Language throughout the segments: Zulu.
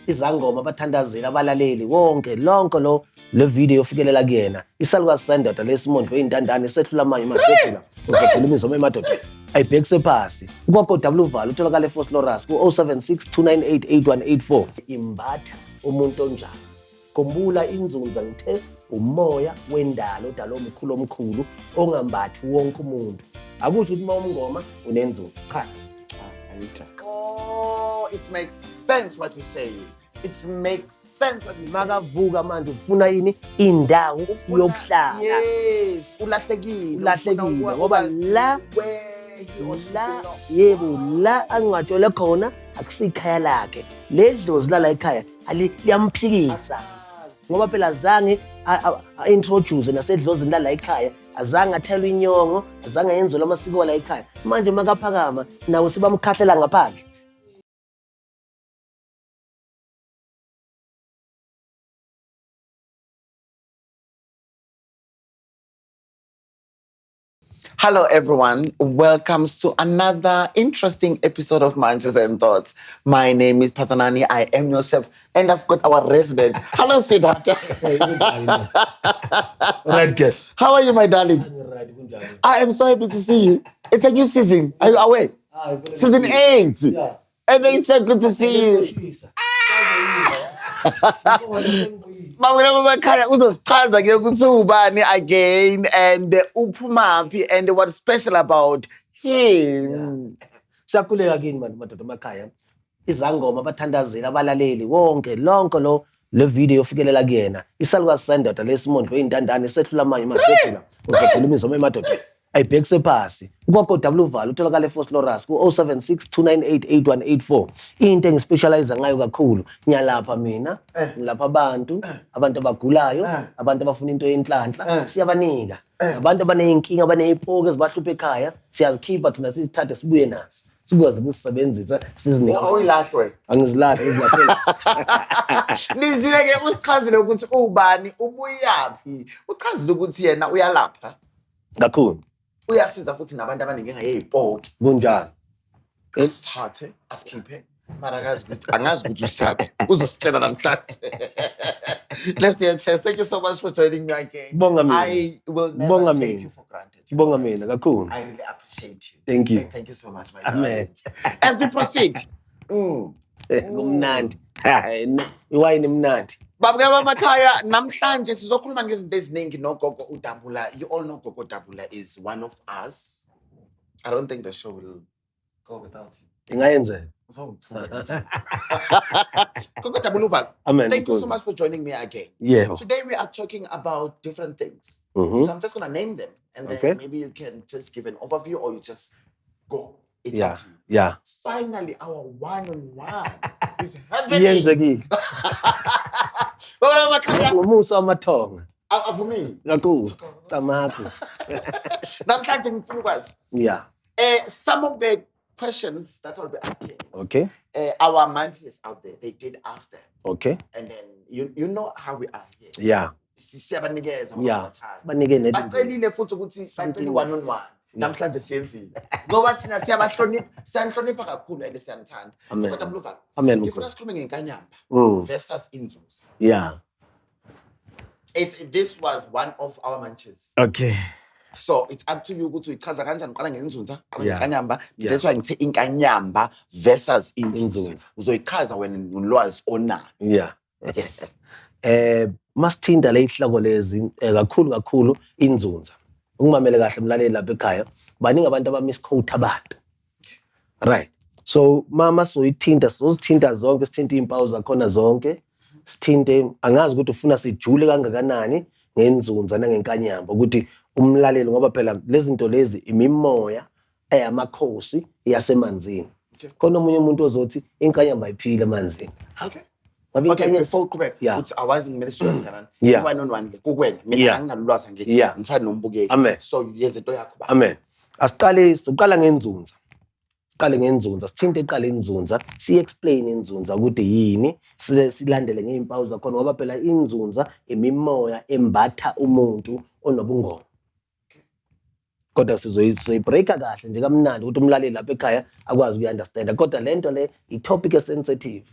Izangoma, abathandazeli, abalaleli, wonke lonke lo le video yofikelela kuyena. Isalukazi sendoda lesimondlo intandane sehlula amanye masephila. Uzogcina imizomo emadodeni. Ayibhekise phasi. Ugogo W Uvalo utholakala eVosloorus ku-076 298 8184. Imbatha umuntu onjani? Khumbula inzunza ngithe umoya wendalo odala omkhulu omkhulu ongambathi wonke umuntu. Akusho ukuthi uma umngoma unenzunza. Cha. Cha, Oh, it makes sense what you say. It makes sense what you say. Makavuka manje ufuna yini? Indawo yokuhlala. Yes, ulahlekile. Ulahlekile ngoba la la yebo la angcwatshwele khona akusikhaya lakhe. Le dlozi lala ekhaya liyamphikisa. Ngoba phela azange a-introduce nasedlozini lala ekhaya, azange athelwe inyongo, azange yenzelwe amasiko la ekhaya. Manje makaphakama nawo sebamkhahlela ngaphandle. Hello everyone, welcome to another interesting episode of Manches and Thoughts. My name is Phaṱanani, I am yourself, and I've got our resident. Hello sweetheart. Right, girl. How are you, my darling? Right, kunjani? I am so happy to see you. It's a new season. Are you aware? Season 8. Yeah. And it's so good to see you. Babukela bemakhaya uzosichaza ke ukuthi ubani again and uphumaphi and what's special about him. Siyakhuleka kini bantu madoda emakhaya. Izangoma, abathandazeli, abalaleli, wonke lonke lo le video yofikelela kuyena. Isalukazi sendoda lesimondlo intandane sehlula amanye masephila. Uzogcina imizomo emadodeni. Ayibhekise phasi. Ugogo W Uvalo utholakala eVosloorus ku-076 298 8184. Into engispecialize ngayo kakhulu ngiyalapha mina, ngilapha abantu, abantu abagulayo, abantu abafuna into yenhlanhla, siyabanika. Abantu abaneyinkinga, abaney'poki ezibahlupha ekhaya, siyazikhipha thina sizithathe sibuye nazo. Sikwazi ukusebenzisa sizinike. Awuyilahli wena. Angizilahli, ngizilahlele. Nizwile ke usichazile ukuthi ubani, ubuyaphi. Uchazile ukuthi yena uyalapha. Kakhulu. Uyasiza futhi nabantu abanenkinga yezipoki. Kunjalo. Asithathe, asikhiphe. Mara akazi ukuthi angazi ukuthi usaphi. Uzositshela namhlanje. Let's do a cheers. Thank you so much for joining me again. Bonga mina. I will never Bonga take mina. you for granted. Bonga mina kakhulu. I really appreciate you. Thank you. And thank you so much, my Amen. darling. As we proceed. Kumnandi. Iwayini imnandi. Babukela bamakhaya, namhlanje sizokhuluma ngezinto eziningi noGogo uDabula. You all know Gogo Dabula is one of us. I don't think the show will go without you. Ingayenzeka. Gogo Dabula Uvalo, Amen. thank you so much for joining me again. Yebo. Today we are talking about different things. So I'm just going to name them and then Okay. maybe you can just give an overview or you just go. It's Yeah. up to you. Yeah. Finally, our one-on-one is happening. Iyenzekile. Babukela bamakhaya, Ngomusa wamathonga. avumile. Kakhulu. Camakho. Namhlanje ngifuna ukwazi Yeah. some of the questions that I'll be asking. Okay. Our mantis out there, they did ask them. Okay. And then you know how we are here. Yeah. Siyabanikeza Yeah. most of the time. Banike ne Bacelile futhi ukuthi Something. bacele one on one. Namhlanje siyenzile. Ngoba thina siyabahlonipha, siyanhlonipha kakhulu and siyanithanda. Amen. Kodwa Bluvalo, Amen. ngifuna sikhulume ngenkanyamba versus inzuzo. Yeah. This was one of our manches. Okay. So it's up to you ukuthi uyichaza kanjani, uqala ngenzunza, uqala Yeah. ngenkanyamba. Yeah. That's why ngithe inkanyamba versus inzuza. Inzuza. Uzoyichaza wena nolwazi onalo. Yeah. Yes. Masithinta le ihloko lezi kakhulu kakhulu inzunza. Ungimamele kahle mlaleli lapha ekhaya. Baningi abantu abamisquote abantu. Right. So mama soyithinta, sozithinta zonke, sithinte izimpawu zakhona zonke. Sithinte, angazi ukuthi ufuna sijule kangakanani ngenzunza nangenkanyamba ukuthi umlaleli, ngoba phela lezi zinto lezi imimoya eyamakhosi yasemanzini. Okay. Khona omunye umuntu ozothi inkanyamba ayiphile emanzini. Okay. Ngoba Okay, before uqhubeke, Yeah. uthi awazi ngimele sijule kangakanani. Yeah. One on one le kukwena. Mina Yeah. anginalwazi angithi Yeah. ngifana nombukeli. Amen. So yenza into yakho baba. Amen. Asiqale, siqala ngenzunza. Siqale ngenzunza, sithinte iqale inzunza, si-explain inzunza ukuthi yini, silandele ngey'mpawu zakhona, ngoba phela inzunza imimoya embatha umuntu onobungoma. Kodwa sizoyibreaka kahle nje kamnandi ukuthi umlaleli lapha ekhaya akwazi ukuyi-understanda. Kodwa le nto le i-topic e-sensitive.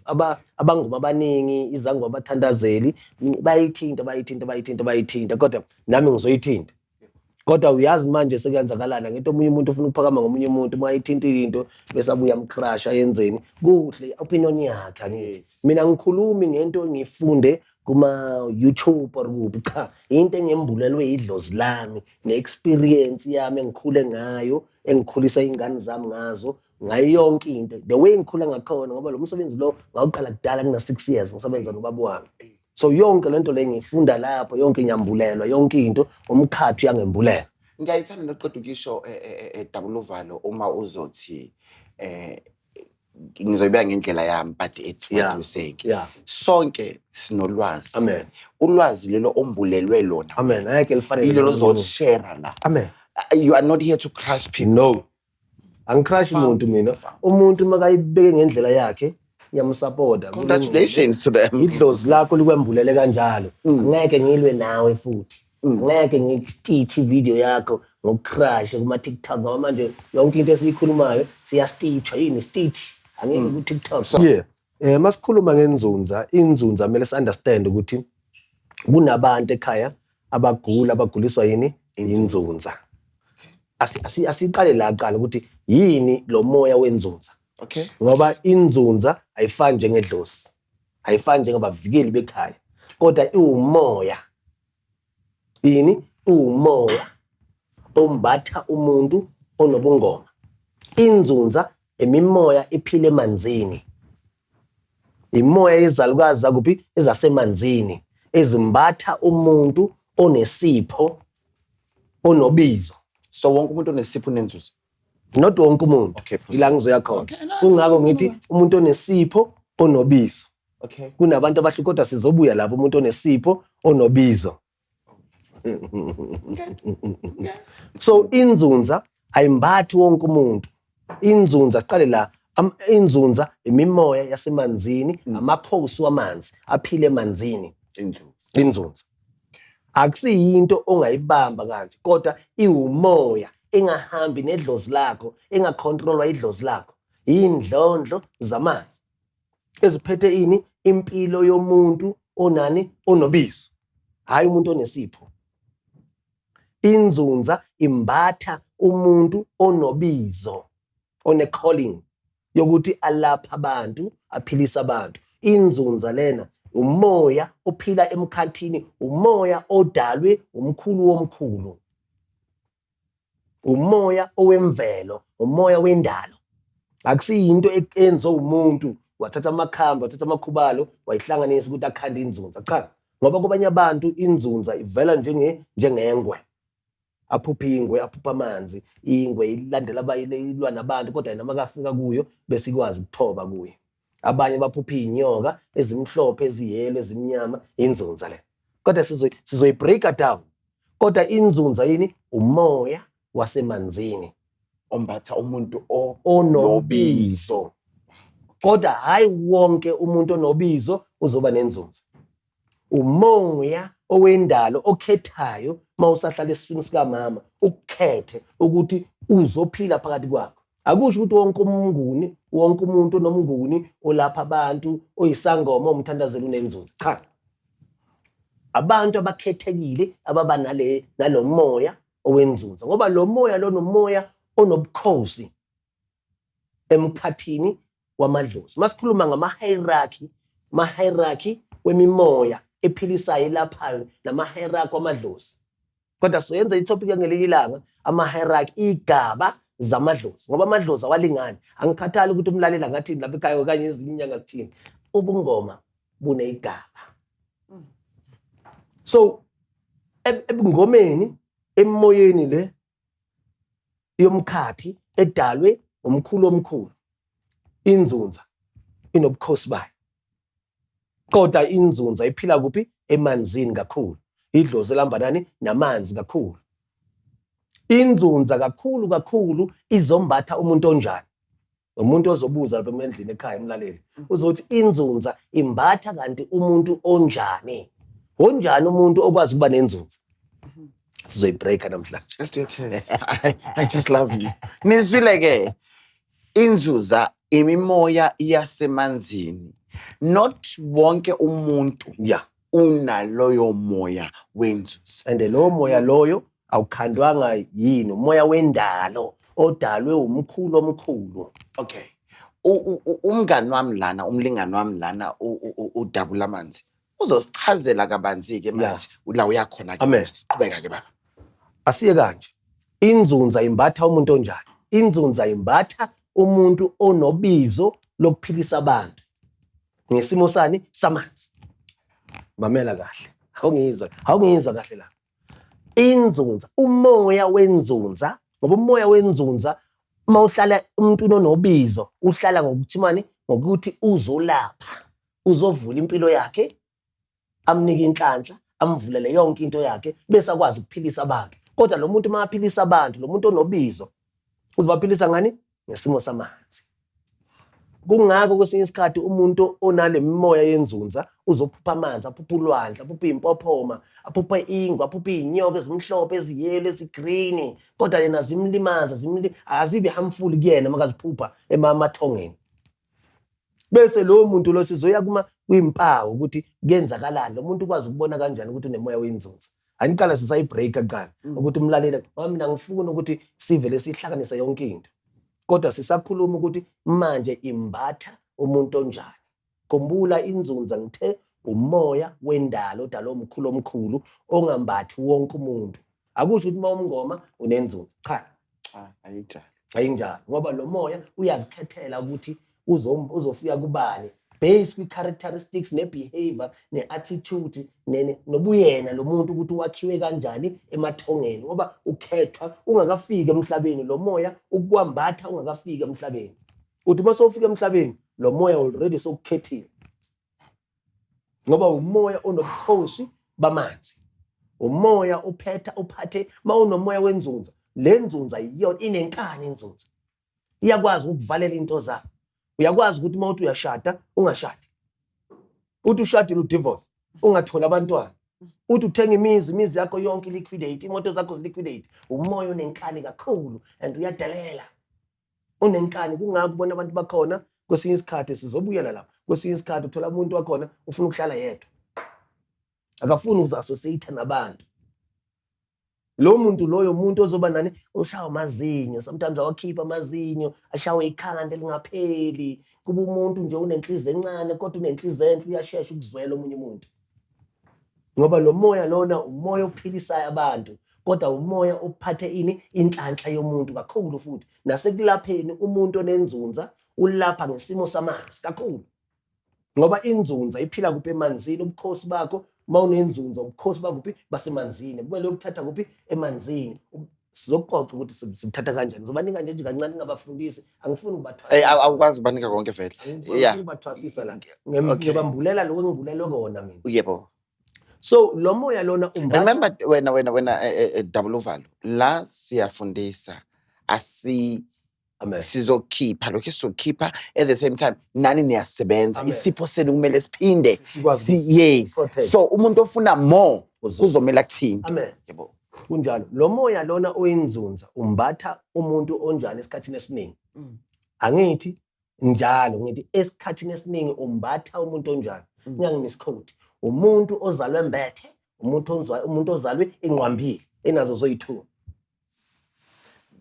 Abangoma abaningi, izangoma, abathandazeli bayithinta, bayithinta, bayithinta, bayithinta, kodwa nami ngizoyithinta. Kodwa uyazi manje sekuyenzakalana ngento, omunye umuntu ufuna ukuphakama ngomunye umuntu, uma ethintile into bese abuye amcrush ayenzeni kuhle opinion yakhe. Angithi mina ngikhulumi ngento engiyifunde kuma-YouTube or kuphi, cha, into engembulelwe idlozi lami ne-experience yami engikhule ngayo, engikhulisa iy'ngane zami ngazo, ngayo yonke into, the way ngikhula ngakhona, ngoba lo msebenzi lo ngawuqala kudala ngina-6 years, ngisebenza nobaba wami. So yonke lento le ngiyifunda lapho, yonke ngiyambulelwa, yonke into umkhathi uyangembulela. Ngiyayithanda noqeda ukisho dabula uvalo uma uzothi ngizoyibeka ngendlela yami, but it's what you're saying. Sonke sinolwazi. Amen. Ulwazi lelo ombulelwe lona. Amen, ayeke lifanele Ilelo nomunye umuntu. ozoshare la. Amen. You are not here to crush people. No, angicrush Fam, muntu mina. Fam. Umuntu makayibeke ngendlela yakhe, ngiyamsupporta. Congratulations to them. Idlozi lakho likwembulele kanjalo, ngeke ngilwe nawe futhi, ngeke ngikustitch ivideo yakho ngokucrush kuma-TikTok, ngoba manje yonke into esiyikhulumayo siyastitchwa. Yini stitch? Angeke ku-TikTok. Yeah, masikhuluma ngenzunza, inzunza kumele si-understand ukuthi kunabantu ekhaya abagula, abaguliswa yini? Inzunza. Asiqale la kuqala ukuthi yini lo moya wenzunza, ngoba inzunza ayifani njengedlozi, ayifani njengabavikeli bekhaya, kodwa iwumoya. Yini iwumoya ombatha umuntu onobungoma? Inzunza imimoya iphile emanzini, imoya yezalukazi zakuphi? Ezasemanzini, ezimbatha umuntu onesipho, onobizo. So wonke umuntu onesipho unenzuzo? Not wonke umuntu. Okay, proceed. Ila ngizoya khona. Okay, no, Kungakho ngithi umuntu onesipho, onobizo. Kunabantu abahluka, kodwa sizobuya lapho, umuntu onesipho, onobizo. So inzunza ayimbathi wonke umuntu. Inzunza, siqale la, inzunza imimoya yasemanzini, amakhosi wamanzi aphile emanzini. Inzuzo. Inzunza akusiyinto ongayibamba kanje, kodwa iwumoya engahambi nedlozi lakho, engacontrolwa idlozi lakho, indlondlo zamanzi eziphethe ini? Impilo yomuntu onani? Onobizo, hayi umuntu onesipho. Inzunza imbatha umuntu onobizo, one calling yokuthi alapha abantu, aphilise abantu. Inzunza lena umoya ophila emkhathini, umoya odalwe umkhulu womkhulu, umoya owemvelo, umoya wendalo. Akusiyinto enziwe umuntu wathatha amakhambi, wathatha amakhubalo, wayihlanganisa ukuthi akhande inzunza. Cha, ngoba kwabanye abantu inzunza ivela njengengwe, aphuphe ingwe, aphuphe amanzi, ingwe ilandela ilwa nabantu, kodwa yena makafika kuyo bese ikwazi ukuthoba kuye. Abanye baphuphe iy'nyoka ezimhlophe, eziyelo, ezimnyama. Inzunza le, kodwa sizoyi-breaka down. Kodwa inzunza yini? Umoya wasemanzini ombatha umuntu onobizo, kodwa hayi wonke umuntu onobizo uzoba nenzunza. Umoya owendalo okhethayo mawusahlala esiswini sikamama, ukukhethe ukuthi uzophila phakathi kwakho. Akusho ukuthi wonke umnguni, wonke umuntu onomnguni, olapha abantu, oyisangoma, omthandazela unenzunza. Cha, abantu abakhethekile ababa nale nalomoya owenzunza, ngoba lo moya lo nomoya onobukhosi emkhathini wamadlozi. Masikhuluma ngama-hierarchy, ama-hierarchy wemimoya ephilisayo, elaphayo, nama-hierarchy wamadlozi, kodwa soyenza itopic ngelinye ilanga, ama-hierarchy, igaba zamadlozi, ngoba amadlozi awalingani. Angikhathali ukuthi umlaleli angathini lapha ekhaya okanye ezinye inyanga zithini, ubungoma buneyigaba. So ebungomeni, emoyeni le yomkhathi edalwe umkhulu omkhulu, inzunza inobukhosi bayo. Kodwa inzunza iphila kuphi? Emanzini kakhulu. Idlozi elihamba nani? Namanzi kakhulu. Inzunza kakhulu kakhulu izombatha umuntu onjani? Umuntu ozobuza lapha endlini ekhaya, umlaleli uzothi inzunza imbatha kanti umuntu onjani? Onjani umuntu okwazi ukuba nenzunza? Sizoyibreaka namhlanje. Let's do a cheers. I just love you. Nizwile ke inzuza imimoya yasemanzini. Not wonke umuntu unaloyo moya wenzuza. And lowo moya loyo awukhandwanga yini, umoya wendalo odalwe umkhulu omkhulu. Okay. Umngani wami lana, umlingani wami lana udabula amanzi. Uzosichazela kabanzi-ke manje la uyakhona ke manje. Qhubeka ke baba. Asiye kanje. Inzunza imbatha umuntu onjani? Inzunza imbatha umuntu onobizo lokuphilisa abantu ngesimo sani samanzi. Mamela kahle. Awungizwa, awungizwa kahle la. Inzunza, umoya wenzunza, ngoba umoya wenzunza uma uhlala umuntu onobizo uhlala ngokuthi mani, ngokuthi uzolapha, uzovula impilo yakhe, amnike inhlanhla, amvulele yonke into yakhe bese akwazi ukuphilisa abantu. Kodwa lo muntu uma aphilisa abantu, lo muntu onobizo uzobaphilisa ngani? Ngesimo samanzi. Kungakho kwesinye isikhathi umuntu onale mimoya yenzunza uzophupha amanzi, aphuphe ulwandle, aphuphe impophoma, aphuphe ingwe, aphuphe iy'nyoka ezimhlophe, eziyelo, ezigreen, kodwa yena zimlimaza, azibi harmful kuyena makaziphupha emathongeni. Bese lowo muntu lo sizoya kuma kwimpawu ukuthi kuyenzakalani, lo muntu ukwazi ukubona kanjani ukuthi unemoya wenzunza. Angiqala sisayibreak kuqala ukuthi umlaleli, ngoba mina ngifuna ukuthi sivele sihlanganise yonke into. Kodwa sisakhuluma ukuthi manje imbatha umuntu onjani. Khumbula inzunza ngithe umoya wendalo odala omkhulu omkhulu ongambathi wonke umuntu. Akusho ukuthi uma umngoma unenzunza. Cha. Cha, ayinjalo. Ayinjalo, ngoba lo moya uyazikhethela ukuthi uzofika kubani based kwi-characteristics ne-behavior ne-attitude nobuyena lo muntu ukuthi wakhiwe kanjani emathongeni, ngoba ukhethwa ungakafiki emhlabeni, lo moya ukwambatha ungakafiki emhlabeni. Uthi uma sewufika emhlabeni lo moya already sewukukhethile, ngoba umoya onobukhosi bamanzi, umoya uphetha uphathe. Uma unomoya wenzunza, le nzunza iyona inenkani, inzunza iyakwazi ukukuvalela into zakho. Uyakwazi ukuthi uma uthi uyashada ungashadi, uthi ushadile udivorce ungatholi abantwana, uthi uthenga imizi, imizi yakho yonke liquidate, imoto zakho ziliquidate. Umoya unenkani kakhulu and uyadelela, unenkani. Kungakho ubona abantu bakhona kwesinye isikhathi, sizobuyela lapha, kwesinye isikhathi uthola umuntu wakhona ufuna ukuhlala yedwa, akafuni ukuzi-associate nabantu. Lo muntu loyo muntu ozoba nani, ushawa amazinyo, sometimes awakhipha amazinyo, ashawe ikhanda elingapheli. Kuba umuntu nje unenhliziyo encane kodwa unenhliziyo enhle, uyashesha ukuzwela omunye umuntu, ngoba lo moya lona umoya ophilisayo abantu, kodwa umoya ophathe ini, inhlanhla yomuntu kakhulu. Futhi nasekulapheni umuntu onenzunza ulapha ngesimo samanzi kakhulu, ngoba inzunza iphila kuphi? Emanzini. Ubukhosi bakho uma unenzunza, ubukhosi bakuphi? Basemanzini. Kumele uyokuthatha kuphi? Emanzini. Sizokuxoxa ukuthi sibuthatha kanjani. Ngizobanika nje kancane, ngingabafundisi, angifuni ukubathwasisa. Hey, awukwazi ukubanika konke vele. Angifuni ukubathwasisa la. Ngiyobambulela lokho engibulelwe kona mina. Yebo. So lo moya lona umbatha. Remember wena double uvalo. La siyafundisa, asi Amen. Sizokhipha lokho esizokhipha, at the same time nani niyasebenza. Amen. Isipho senu kumele siphinde Sikwazi yes. protect. So umuntu ofuna more Uzoza. kuzomela kuthinte. Amen. Yebo. Kunjalo. Lo moya lona oyinzunza umbatha umuntu onjani esikhathini esiningi? Angithi njalo, ngithi esikhathini esiningi umbatha umuntu onjani? Ngingangimisquote. Umuntu ozalwe embethe, umuntu ozalwe inqwambile, enazo zoyi-2.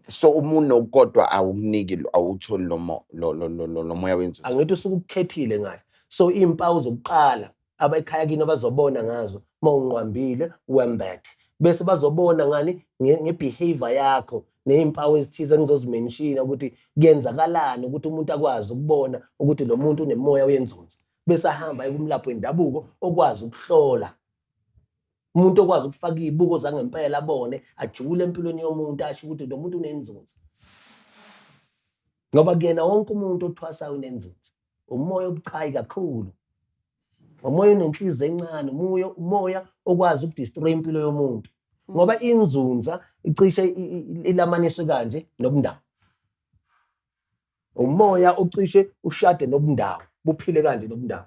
So umuntu kodwa awukuniki awutholi lo mo- lo lo lo lo- lo moya wenzuzo. Angithi usuke ukukhethile ngale. So iy'mpawu zokuqala abayikhaya kini abazobona ngazo uma unqwambile wembethe, bese bazobona ngani? Nge-behavior yakho ney'mpawu ezithize engizozimenshina ukuthi kuyenzakalani ukuthi umuntu akwazi ukubona ukuthi lo muntu unemoya wenzunza, bese ahamba aye kumlaphi wendabuko okwazi ukuhlola umuntu, okwazi ukufaka iy'buko zangempela, abone ajule empilweni yomuntu, asho ukuthi lo muntu unenzunza, ngoba kuyena wonke umuntu othwasayo unenzunza. Umoya obucayi kakhulu, umoya onenhliziyo encane, umoya okwazi ukudestroy impilo yomuntu, ngoba inzunza icishe ilamaniswe kanje nobundawo. Umoya ocishe ushade nobundawo, buphile kanje nobundawo.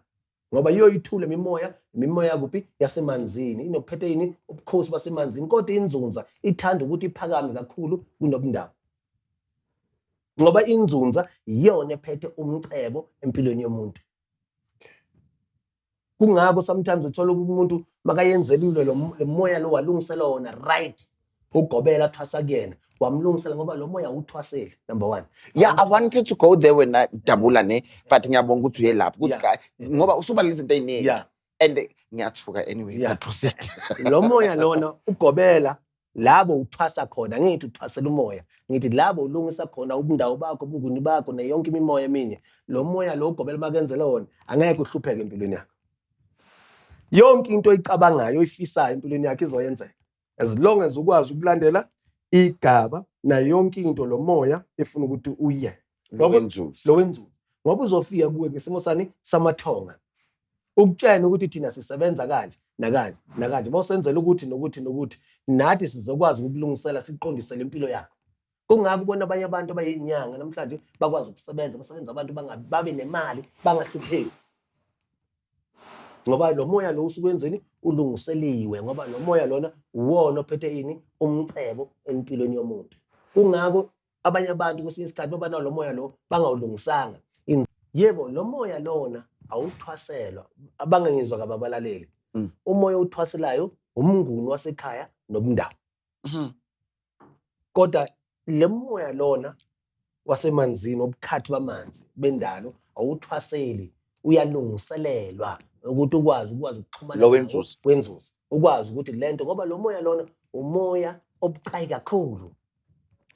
Ngoba iyoyithula imimoya, imimoya kuphi yasemanzini, inophethe yini ubukhosi basemanzini, kodwa inzunza ithanda ukuthi iphakame kakhulu kunobundawo. Ngoba inzunza iyona ephethe umcebo empilweni yomuntu. Kungakho sometimes uthola ukuthi umuntu makayenzelile lo moya lo walungiselwa wona right, ugobela athwasa kuyena, wamlungisela ngoba lo moya uthwasele number one. Yeah, I wanted to go there wena dabula ne, but ngiyabonga ukuthi uye lapho ukuthi ngoba usubalile izinto ey'ningi. And ngiyathuka anyway, but proceed. Lo moya lona ugobela labo uthwasa khona, ngithi uthwasela umoya, ngithi labo ulungisa khona ubundawo bakho, ubunguni bakho nayo yonke imimoya eminye. Lo moya lo ugobela makenzele wona, angeke uhlupheke empilweni yakho. Yonke into oyicabangayo oyifisayo empilweni yakho izoyenzeka, as long as ukwazi ukulandela igaba nayo yonke into lo moya efuna ukuthi uye. Lo wenzuzo. Lo wenzuzo. Ngoba uzofika kuwe ngesimo sani samathonga, ukutshena ukuthi thina sisebenza kanje nakanje nakanje, bawusenzela ukuthi nokuthi nokuthi, nathi sizokwazi ukukulungisela siqondisele impilo yakho. Kungakho ubona abanye abantu abayinyanga namhlanje bakwazi ukusebenza, basebenza abantu babe nemali, bangahlupheki, ngoba lo moya lo usukwenzeni ulungiseliwe, ngoba lo moya lona uwona ophethe ini umcebo empilweni yomuntu. Kungakho abanye abantu kwesinye isikhathi baba nawo lo moya lo bangawulungisanga. Yebo, lo moya lona awuthwaselwa, abangangizwa kababalaleli. Umoya owuthwaselayo umnguni wasekhaya nobundawo. Kodwa le moya lona wasemanzini, obukhathi bamanzi bendalo, awuthwaseli, uyalungiselelwa ukuthi ukwazi ukuxhumana Lo wenzuzo. Wenzuzo, ukwazi ukuthi lento, ngoba lo moya lona umoya obucayi kakhulu,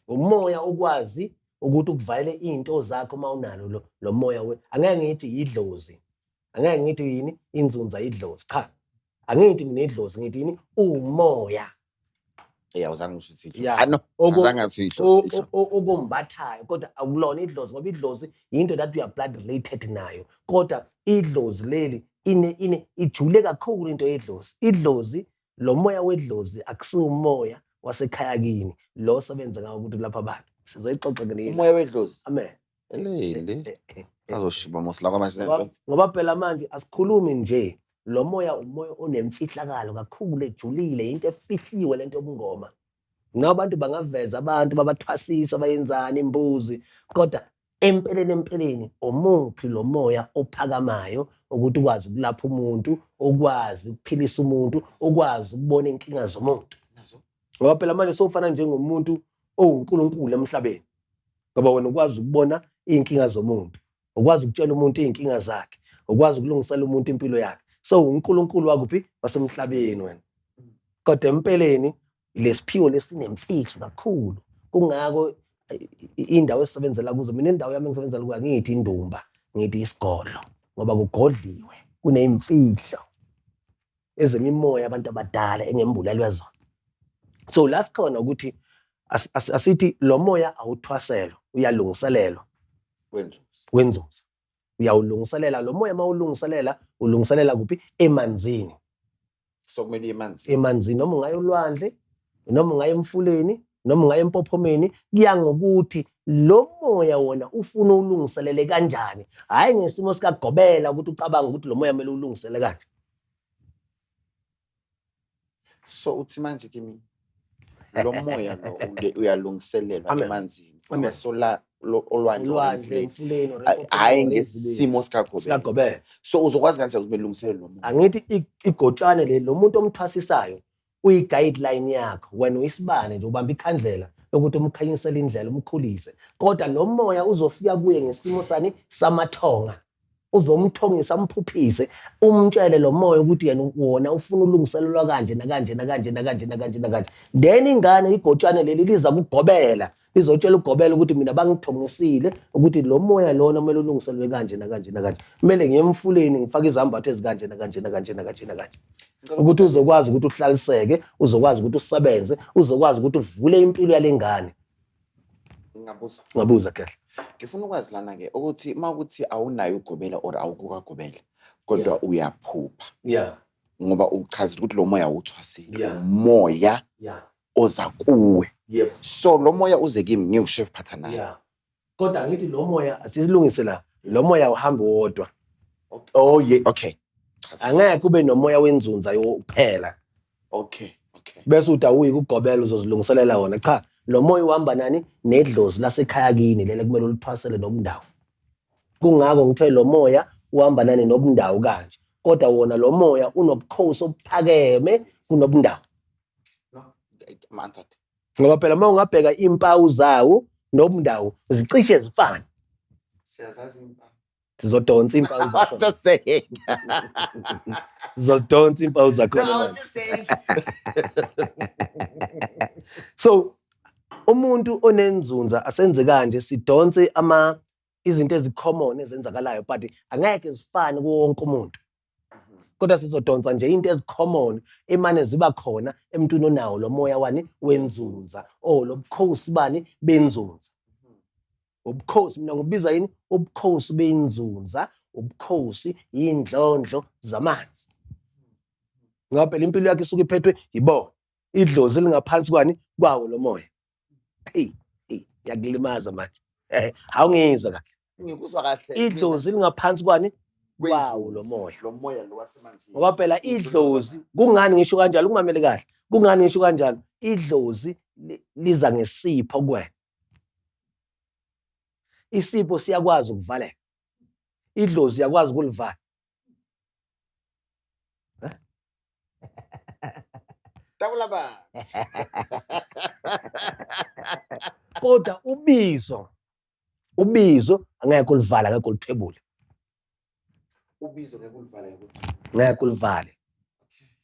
umoya okwazi ukuthi ukuvayele izinto zakho uma unalo lo moya angeke ngithi yidlozi, angeke ngithi yini inzunza yidlozi, cha, angithi mina idlozi, ngithi yini umoya. Yeah, awuzange usho ukuthi idlozi. Ah, no, awuzange athi idlozi, idlozi. Okumbathayo, kodwa akulona idlozi, ngoba idlozi yinto that you are blood related nayo, kodwa idlozi leli ijule kakhulu into yedlozi. Idlozi, lo moya wedlozi akusiwo umoya wasekhaya kini lo osebenza ngawo ukuthi lapha abantu. Sizoyixoxa ke nini. Umoya wedlozi. Amen. Elele. Azoshiba mos la kwamanje. Ngoba phela manje asikhulumi nje, lo moya umoya onemfihlakalo kakhulu, ejulile, into efihliwe lento yobungoma. Nabantu abantu bangaveza abantu babathwasisa bayenzani imbuzi, kodwa empeleni empeleni omuphi lo moya ophakamayo ukuthi ukwazi ukulapha umuntu, ukwazi ukuphilisa umuntu, ukwazi ukubona inkinga zomuntu. Ngoba phela manje sowufana njengomuntu owuNkulunkulu emhlabeni, ngoba wena ukwazi ukubona iy'nkinga zomuntu, ukwazi ukutshela umuntu iy'nkinga zakhe, ukwazi ukulungisela umuntu impilo yakhe. So uNkulunkulu wakuphi? Wasemhlabeni wena. Kodwa empeleni lesiphiwo lesinemfihlo kakhulu. Kungako indawo esisebenzela kuzo, mina indawo yami engisebenzela kuyo angithi indumba, ngithi isigodlo, ngoba kugodliwe, kuneyimfihlo ezemimoya abantu abadala engembulelwe zona. So la sikhona ukuthi asithi lo moya awuthwaselwa, uyalungiselelwa. Wenzuzo. Wenzuzo. Uyawulungiselela lo moya, mawulungiselela, ulungiselela kuphi? Emanzini. So kumele uye emanzini. Emanzini, noma ungaya olwandle, noma ungaya emfuleni, noma ungaya empophomeni, kuya ngokuthi lo moya wona ufuna ulungiselele kanjani. Hhayi ngesimo sikagobela ukuthi ucabange ukuthi lo moya kumele ulungisele kanje. So uthi manje kimi lo moya lo uyalungiselelwa emanzini. Amen. So la lo olwandle Olwandle, emfuleni. emfuleni, or Hhayi empophomeni, or ngesimo sikagobela. Sikagobela. So uzokwazi kanjani ukuthi belungiselele lo moya? Angithi igotshane leli, lo muntu omthwasisayo uyi-guideline yakho, wena uyisibane nje, ubamba ikhandlela lokuthi umkhanyisele indlela, umkhulise. Kodwa lo moya uzofika kuye ngesimo sani samathonga, uzomthongisa, amphuphise, umtshele lo moya ukuthi yena wona ufuna ulungiselelwa kanje nakanje nakanje nakanje nakanje nakanje. Then ingane, igotshane leli liza kugobela, lizotshela ugobela ukuthi mina bangithongisile ukuthi lo moya lona kumele ulungiselwe kanje nakanje nakanje, kumele ngiye emfuleni ngifake izambatho ezikanje nakanje nakanje nakanje nakanje, ukuthi uzokwazi ukuthi uhlaliseke, uzokwazi ukuthi usebenze, uzokwazi ukuthi uvule impilo yalengane. Ngingabuza? Ungabuza, Khehla. Ngifuna ukwazi lana-ke ukuthi uma ukuthi awunayo ugobela or awukukagobela, kodwa uyaphupha. Ngoba uchazile ukuthi lo moya awuthwasile. Umoya oza kuwe. So lo moya uze kimi ngiwuchef Phathanani. Kodwa ngithi lo moya asilungise la. Lo moya uhambi wodwa. Oh yeah, okay. uchaza. Angeke ube nomoya wenzunza yokuphela. Okay. Bese uthi awuyi kugobela, uzozilungiselela wona. Cha, lo moya uhamba nani? Nedlozi lasekhaya kini lele kumele ulithwasele nobundawo. Kungakho ngithe lo moya uhamba nani nobundawo kanje. Kodwa wona lo moya unobukhosi obuphakeme kunobundawo. No, I'm answered. Ngoba phela uma ungabheka impawu zawo nobundawo zicishe zifane. Siyazazi impawu. Sizodonsa impawu I was zakho. just saying. Sizodonsa impawu zakho. No, I was just saying. So umuntu onenzunza, asenze kanje, sidonse ama izinto ezi-common ezenzakalayo, but angeke zifane kuwo wonke umuntu, kodwa sizodonsa nje into ezi-common emane ziba khona emntwini onawo lo moya wani wenzunza, o lo bukhosi bani benzunza. Ubukhosi mina ngubiza yini? Ubukhosi benzunza, ubukhosi yindlondlo zamanzi, ngoba phela impilo yakhe isuke iphethwe yibona idlozi elingaphansi kwani kwawo lo moya. Hey, hey, yakulimaza manje. Awungizwa kahle? Ngikuzwa kahle. Idlozi lingaphansi kwani kwawo lo moya. Lo moya lo wasemanzini. Ngoba phela idlozi, kungani ngisho kanjalo, kungamele kahle, kungani ngisho kanjalo, idlozi liza ngesipho kuwena. Isipho siyakwazi ukuvaleka, idlozi uyakwazi ukulivala. Tabula banzi. Kodwa ubizo angeke ulivala, angeke ulithwebule. Ubizo ngeke ulivale. Ngeke ulivale,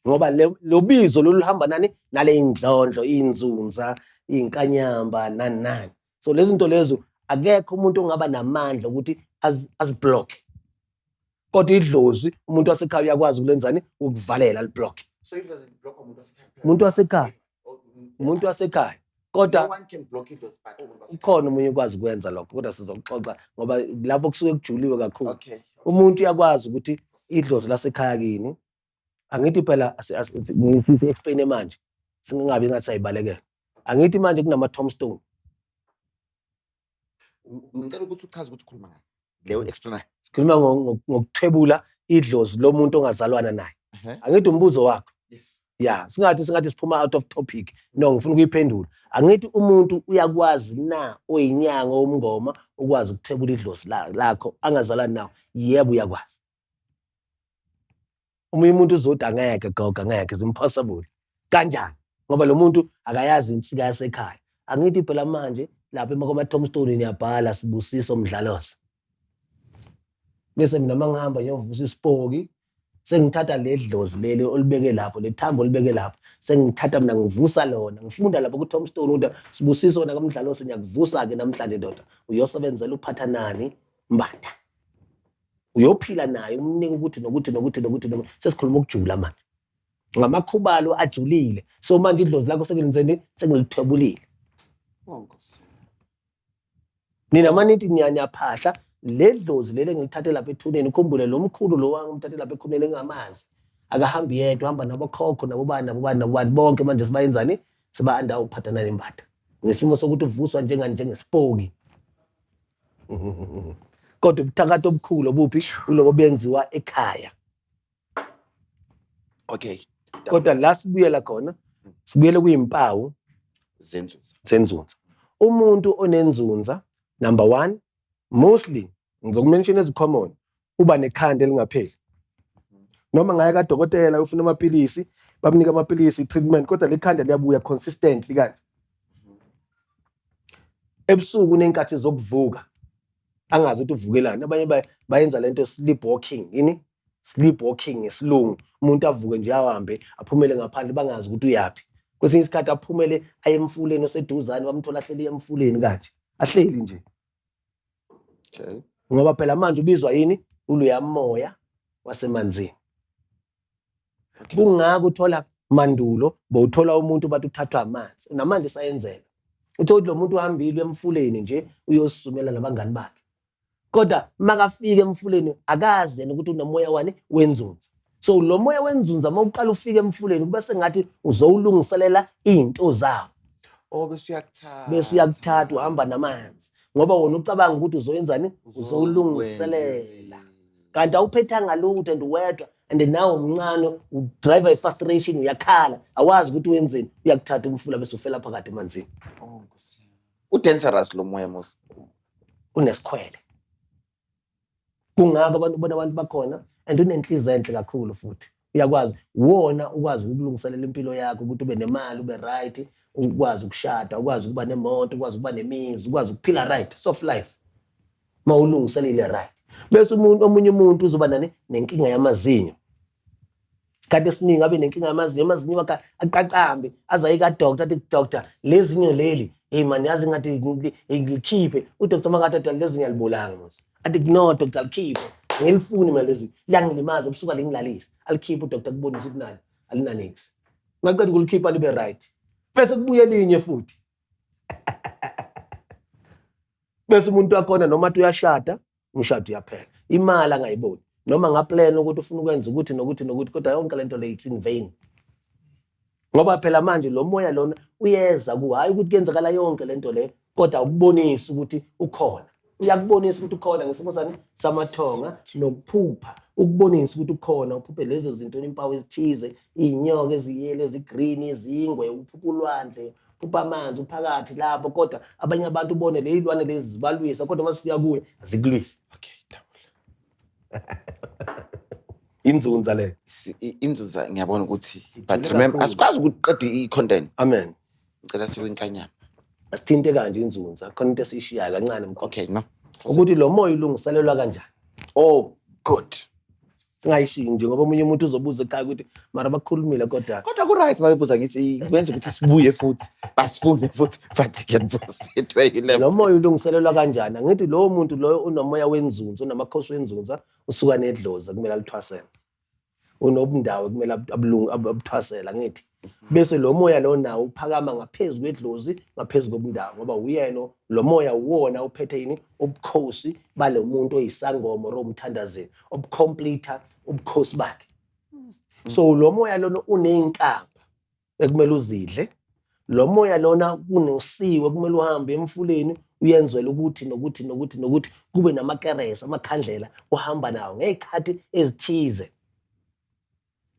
ngoba lo bizo lolu luhamba nani? Nale indlondlo, inzunza, inkanyamba, nani nani. So lezi zinto lezo akekho umuntu ongaba namandla ukuthi aziblock, kodwa idlozi umuntu wasekhaya uyakwazi ukulenzani? Ukuvalela, liblock. So idlozi liblock umuntu wasekhaya kuphela? Umuntu wasekhaya. Oh, Umuntu wasekhaya, kodwa no one can block idlozi but umuntu wasekhaya. Ukhona omunye ukwazi ukwenza lokho, kodwa sizokuxoxa ngoba lapho kusuke kujuliwe kakhulu. Umuntu uyakwazi ukuthi idlozi lasekhaya kini, angithi phela ngisi-explain manje, singabi ngathi sayibalekela. Angithi manje kunama-tombstone? Ngicela ukuthi uchaze ukuthi ukhuluma ngani leyo explain. Sikhuluma ngokuthwebula idlozi lomuntu ongazalwana naye. Angithi umbuzo wakho? Yes. Ya, singathi siphuma out of topic. No, ngifuna ukuyiphendula. Angithi umuntu uyakwazi na, oyinyanga, umngoma, ukwazi ukuthwebula idlozi lakho angazalani nawo? Yebo, uyakwazi. Omunye umuntu uzothi angeke, gogo, angeke, is impossible. Kanjani? Ngoba lo muntu akayazi insika yasekhaya. Angithi phela manje lapha emakwama-tombstone niyabhala Sibusiso Mdlalose, bese mina uma ngihamba ngiyovusa isipoki, sengithatha le dlozi leli olibeke lapho, le thambo olibeke lapho, sengithatha mina ngivusa lona, ngifunda lapho ku-tombstone ukuthi Sibusiso wena kaMdlalose, ngiyakuvusa-ke namhlanje ndoda, uyosebenzela uPhathanani Mbanda, uyophila naye, umnike ukuthi nokuthi nokuthi nokuthi nokuthi. Sesikhuluma ukujula manje ngamakhubalo ajulile. So manje idlozi lakho sekulenzeni? Sengilithwebulile. Oh, Nkosi. Nina manithi niyaphahla, le dlozi leli engilithathe lapha ethuneni, ukhumbule lo mkhulu lo wangimthathe lapha ethuneni engamazi, akahambi yedwa, uhamba nabokhokho, nabobani, nabobani, nabobani bonke. Manje sibayenzani? Siba-anda ukuphathana nembada ngesimo sokuthi uvuswa njengani? Njengesipoki. Kodwa ubuthakathi obukhulu obuphi? Ulobo benziwa ekhaya. Kodwa la sibuyela khona, sibuyele kuyimpawu Zenzunza. Zenzunza. Umuntu onenzunza, number one, mostly ngizokumention ezi-common, uba nekhanda elingapheli. Noma ngaye kadokotela ufuna amapilisi, bamnika amapilisi, i-treatment, kodwa lekhanda liyabuya consistently kanje. Ebusuku unenkathi zokuvuka, angazi ukuthi uvukelani. Abanye bayenza lento sleepwalking, yini? Sleepwalking ngesilungu. Umuntu avuke nje ahambe aphumele ngaphandle, bangazi ukuthi uyaphi. Kwesinye isikhathi aphumele aye emfuleni oseduzane, bamthola ahleli emfuleni kanje. Ahleli nje. Ngoba phela manje ubizwa yini? Uluya moya wasemanzini. Kungako uthola mandulo bowuthola umuntu bathi uthathwa amanzi. Namanje sayenzeka. Uthola ukuthi lo muntu uhambile emfuleni nje uyosumela nabangani bakhe. Kodwa makafika emfuleni akazi yena ukuthi unomoya wani wenzunza. So lo moya wenzunza uma uqala ufika emfuleni kuba sengathi uzowulungiselela izinto zawo. Oh, bese uyakuthatha. Bese uyakuthatha, uhamba namanzi. Ngoba wona ucabanga ukuthi uzoyenzani? Uzowulungiselela. Kanti awuphethanga lutho and wedwa. And nawe umncane, udrive i-frustration, uyakhala, awazi ukuthi wenzeni, uyakuthatha umfula bese ufela phakathi emanzini. Oh, Nkosi yami. U-dangerous lo moya mos. Unesikhwele, kungako abantu ubona abantu bakhona, and unenhliziyo enhle kakhulu futhi uyakwazi wona ukwazi ukulungiselela impilo yakho ukuthi ube nemali, ube right, ukwazi ukushada, ukwazi ukuba nemoto, ukwazi ukuba nemizi, ukwazi ukuphila right, soft life, uma ulungiselile right. Bese umuntu, omunye umuntu uzoba nani, nenkinga yamazinyo. Isikhathi esiningi abe nenkinga yamazinyo, amazinyo wakhe aqaqambe, aze aye ka-doctor, athi, "Doctor, lezinyo leli, hey man, yazi ngathi ngilikhiphe." Udoctor makathi, "Athi lezinyo alibolanga mos." Athi, "No doctor, alikhiphe, ngilifuni mina lezi, liyangilimaza ebusuku, alingilalisi." Alikhiphe udoctor, kubonisa ukuthi nani alinanix. Ngaqeda ukulikhipha libe right, bese kubuye elinye futhi. Bese umuntu wakhona noma athi uyashada, umshado uyaphela, imali angayiboni, noma ngaplan ukuthi ufuna ukwenza ukuthi nokuthi nokuthi, kodwa yonke lento le, it's in vain, ngoba phela manje lo moya lona uyeza ku, hayi ukuthi kuyenzakala yonke lento le, kodwa ukubonisa ukuthi ukhona, uyakubonisa ukuthi ukhona ngesimo sani samathonga nokuphupha, ukubonisa ukuthi ukhona, uphuphe lezo zinto, impawu ezithize, iy'nyoka eziyelo, ezigreen, izingwe, uphupha ulwandle, uphupha amanzi uphakathi lapho, kodwa abanye abantu ubone le y'lwane lezi zibalwisa, kodwa uma sifika kuwe azikulwisi. Okay, dabula. Inzunza leyo. Inzuza ngiyabona ukuthi, but Ijule remember, kakhulu. Asikwazi ukuqeda i-content. Amen. Ngicela sikwinkanyamba. Asithinte kanje inzunza, khona into esiyishiyayo kancane, mkhulu. Okay, no. Ukuthi lo moya ulungiselelwa kanjani. Oh, good. Singayishiyi nje, ngoba omunye umuntu uzobuza ekhaya ukuthi mara bakhulumile kodwa. Kodwa ku-right mabebuza, ngithi kwenza ukuthi sibuye futhi, basifune futhi, but can proceed where you left. Lo moya ulungiselelwa kanjani? Angithi lowo muntu loyo unomoya wenzunza, unamakhosi wenzunza, usuka nedlozi kumele alithwasele, unobundawo kumele abuthwasele, angithi? Bese lo moya lo nawo uphakama ngaphezu kwedlozi, ngaphezu kobundawo, ngoba uyena lo moya uwona uphethe yini, ubukhosi balo muntu oyisangoma or umthandazeli, obucomplete ubukhosi bakhe. So lo moya lona uney'nkamba ekumele uzidle, lo moya lona kunosiwe kumele uhambe emfuleni uyenzele ukuthi nokuthi nokuthi nokuthi, kube namakeresi, amakhandlela uhamba nawo ngey'khathi ezithize,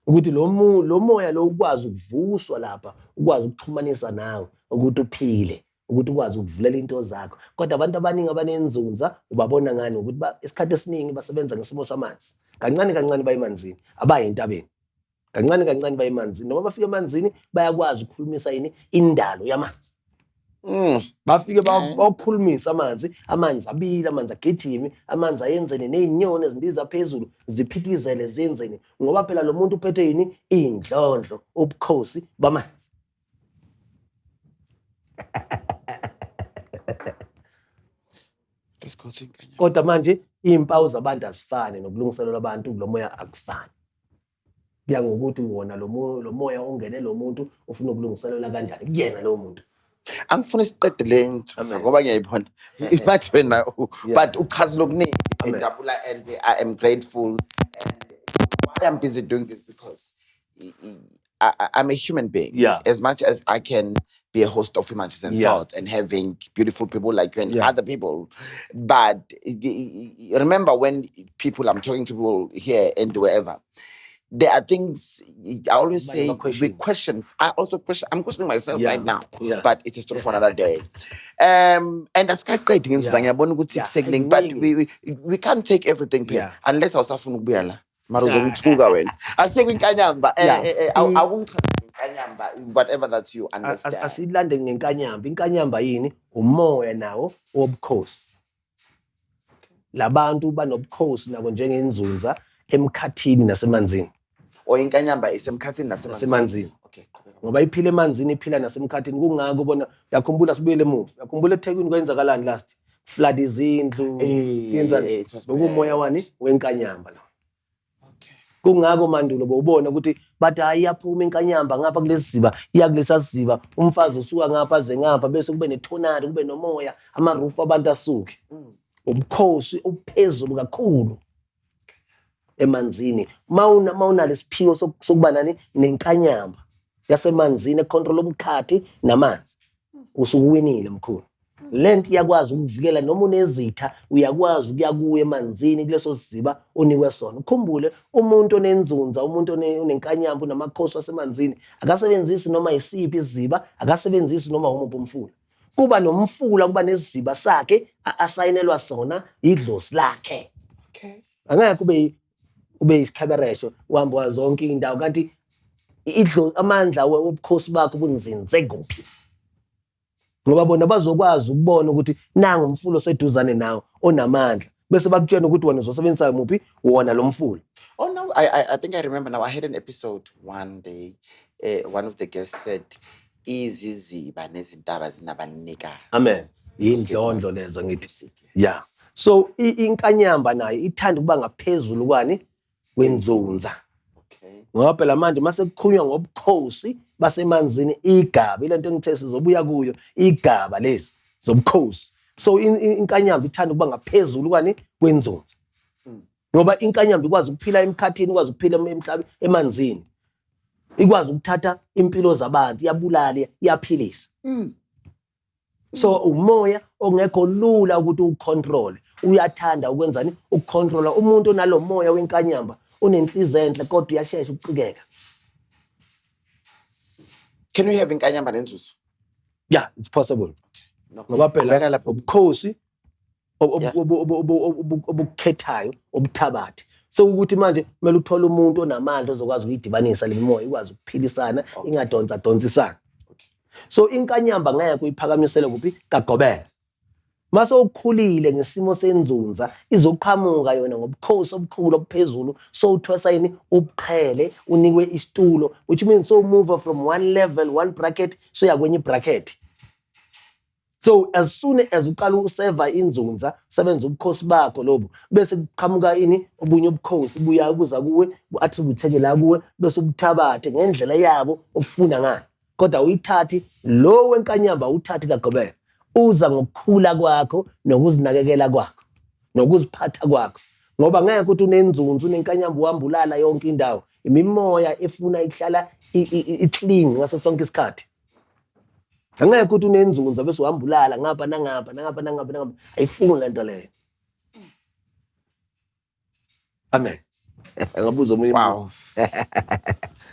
ukuthi lo moya lo ukwazi ukuvuswa lapha, ukwazi ukuxhumanisa nawe, ukuthi uphile, ukuthi ukwazi ukuvulela into zakho. Kodwa abantu abaningi abanenzunza ubabona ngani? Ukuthi isikhathi esiningi basebenza ngesimo samanzi, kancane kancane baye emanzini, abayi entabeni, kancane kancane baye emanzini. Noma bafika emanzini bayakwazi ukukhulumisa yini, indalo yamanzi. Bafike bawakhulumisa amanzi, amanzi abile, amanzi agijime, amanzi ayenzeni, ney'nyoni ezindiza phezulu ziphithizele, ziyenzeni, ngoba phela lo muntu uphethe yini, iy'ndlondlo, ubukhosi bamanzi. Let's go to inkanyamba. Kodwa manje iy'mpawu zabantu azifani, nokulungiselelwa abantu kulo moya akufani, kuya ngokuthi wona lo moya ongene lo muntu ufuna ukulungiselela kanjani kuyena lowo muntu. Angifuni siqede le nzuza Amen. ngoba ngiyayibona manje wena but uchazile okuningi. Amen. Dabula, and I am grateful, and why I'm busy doing this, because I'm a human being. As much as I can be a host of Images and Thoughts and having beautiful people like you and other people, but remember when people, I'm talking to people here and wherever, there are things I always But say you have a question. with questions. I also question. I'm questioning myself right now. But it's a story for another day. And asikaqedi ngenzuza, ngiyabona ukuthi kusekuningi, but Kuningi. we can't take everything phela unless awusafuna ukubuya la. Mara uzongithuka wena. Asekwinkanyamba, awungichazele inkanyamba, whatever that you understand. Asilande ngenkanyamba. Inkanyamba yini? Umoya nawo wobukhosi. Labantu banobukhosi nabo njengenzunza emkhathini nasemanzini. Or inkanyamba isemkhathini nasemanzini. Nasemanzini. Okay, qhubeka. Ngoba iphila emanzini, iphila nasemkhathini. Kungako ubona, uyakhumbula, sibuyele emuva. Uyakhumbula eThekwini kwenzakalani last? Flood izindlu. Yenza It was bekumoya bad. wani wenkanyamba lo. Okay. Kungako mandulo bowubona ukuthi bathi hayi, iyaphuma inkanyamba ngapha kulesi siziba, iya kulesa siziba, umfazi usuka ngapha aze ngapha, bese kube netornado, kube nomoya, amarufu abantu asuke. Ubukhosi obuphezulu kakhulu emanzini. Mawuna lesiphiwo sokuba nani, nenkanyamba yasemanzini econtrol umkhathi namanzi, usukuwinile mkhulu. Lento iyakwazi ukuvikela noma unezitha, uyakwazi ukuya kuye emanzini kuleso siziba onikwe sona. Ukhumbule, umuntu onenzunza, umuntu onenkanyamba, unamakhosi asemanzini, akasebenzisi noma isiphi isiziba, akasebenzisi noma umuphi umfula. Kuba nomfula, kuba nesiziba sakhe asayinelwa sona idlozi lakhe. Angeke ube isikhaberesho uhamba zonke iy'ndawo, kanti idlozi, amandla wobukhosi bakho bunzinze kuphi? Ngoba bona bazokwazi ukubona ukuthi nangu umfula oseduzane nawo onamandla, bese bakutshena ukuthi wena uzosebenzisa muphi wona lo mfula. Oh no, I think I remember now. I had an episode one day. One of the guests said, "Iziziba nezintaba zinabanikazi." Amen. Yindlondlo lezo ngithi. Yeah. So inkanyamba nayo ithanda ukuba ngaphezulu kwani kwenzunza. Ngoba phela manje mase kukhulunywa ngobukhosi basemanzini, igaba ilento engithe sizobuya kuyo, igaba lezi zobukhosi. So inkanyamba ithanda ukuba ngaphezulu kwani kwenzunza. Ngoba inkanyamba ikwazi ukuphila emkhathini, ikwazi ukuphila emhlabeni, emanzini. Ikwazi ukuthatha impilo zabantu, iyabulala, iyaphilisa. So umoya ongekho lula ukuthi ucontrol. Uyathanda ukwenzani? Ukucontrola. Umuntu onalomoya wenkanyamba unenhliziyo enhle, kodwa uyashesha ukucikeka. Can we have inkanyamba nenzuzo? Yeah, it's possible. No. Ngoba phela Qhubeka lapho. ubukhosi obukhethayo obuthabathe. Sekukuthi manje kumele uthole umuntu onamandla ozokwazi ukuyidibanisa le mimoya, ikwazi ukuphilisana, ingadonsa donsisana. So inkanyamba ngeke uyiphakamisele kuphi? Kagobela. Mase ukhulile ngesimo senzunza, izoqhamuka yona ngobukhosi obukhulu obuphezulu, so uthwesa yini ubuqhele, unikwe isitulo, which means so move from one level, one bracket, so ya kwenye bracket. So as soon as uqala useva inzunza, usebenza ubukhosi bakho lobu, bese kuqhamuka ini obunye ubukhosi buya kuza kuwe, bu-attribute la kuwe, bese ubuthabathe ngendlela yabo ofuna ngayo. Kodwa uyithathi lo wenkanyamba, uthathi kagobela. Uza ngokukhula kwakho nokuzinakekela kwakho nokuziphatha kwakho, ngoba ngeke ukuthi unenzunzu unenkanyamba uhamba ulala yonke indawo. Imimoya efuna ihlala i-clean ngaso sonke isikhathi. Angeke ukuthi unenzunza bese uhamba ulala ngapha nangapha nangapha nangapha nangapha, ayifuni lento leyo. Amen. Ngabuza omunye.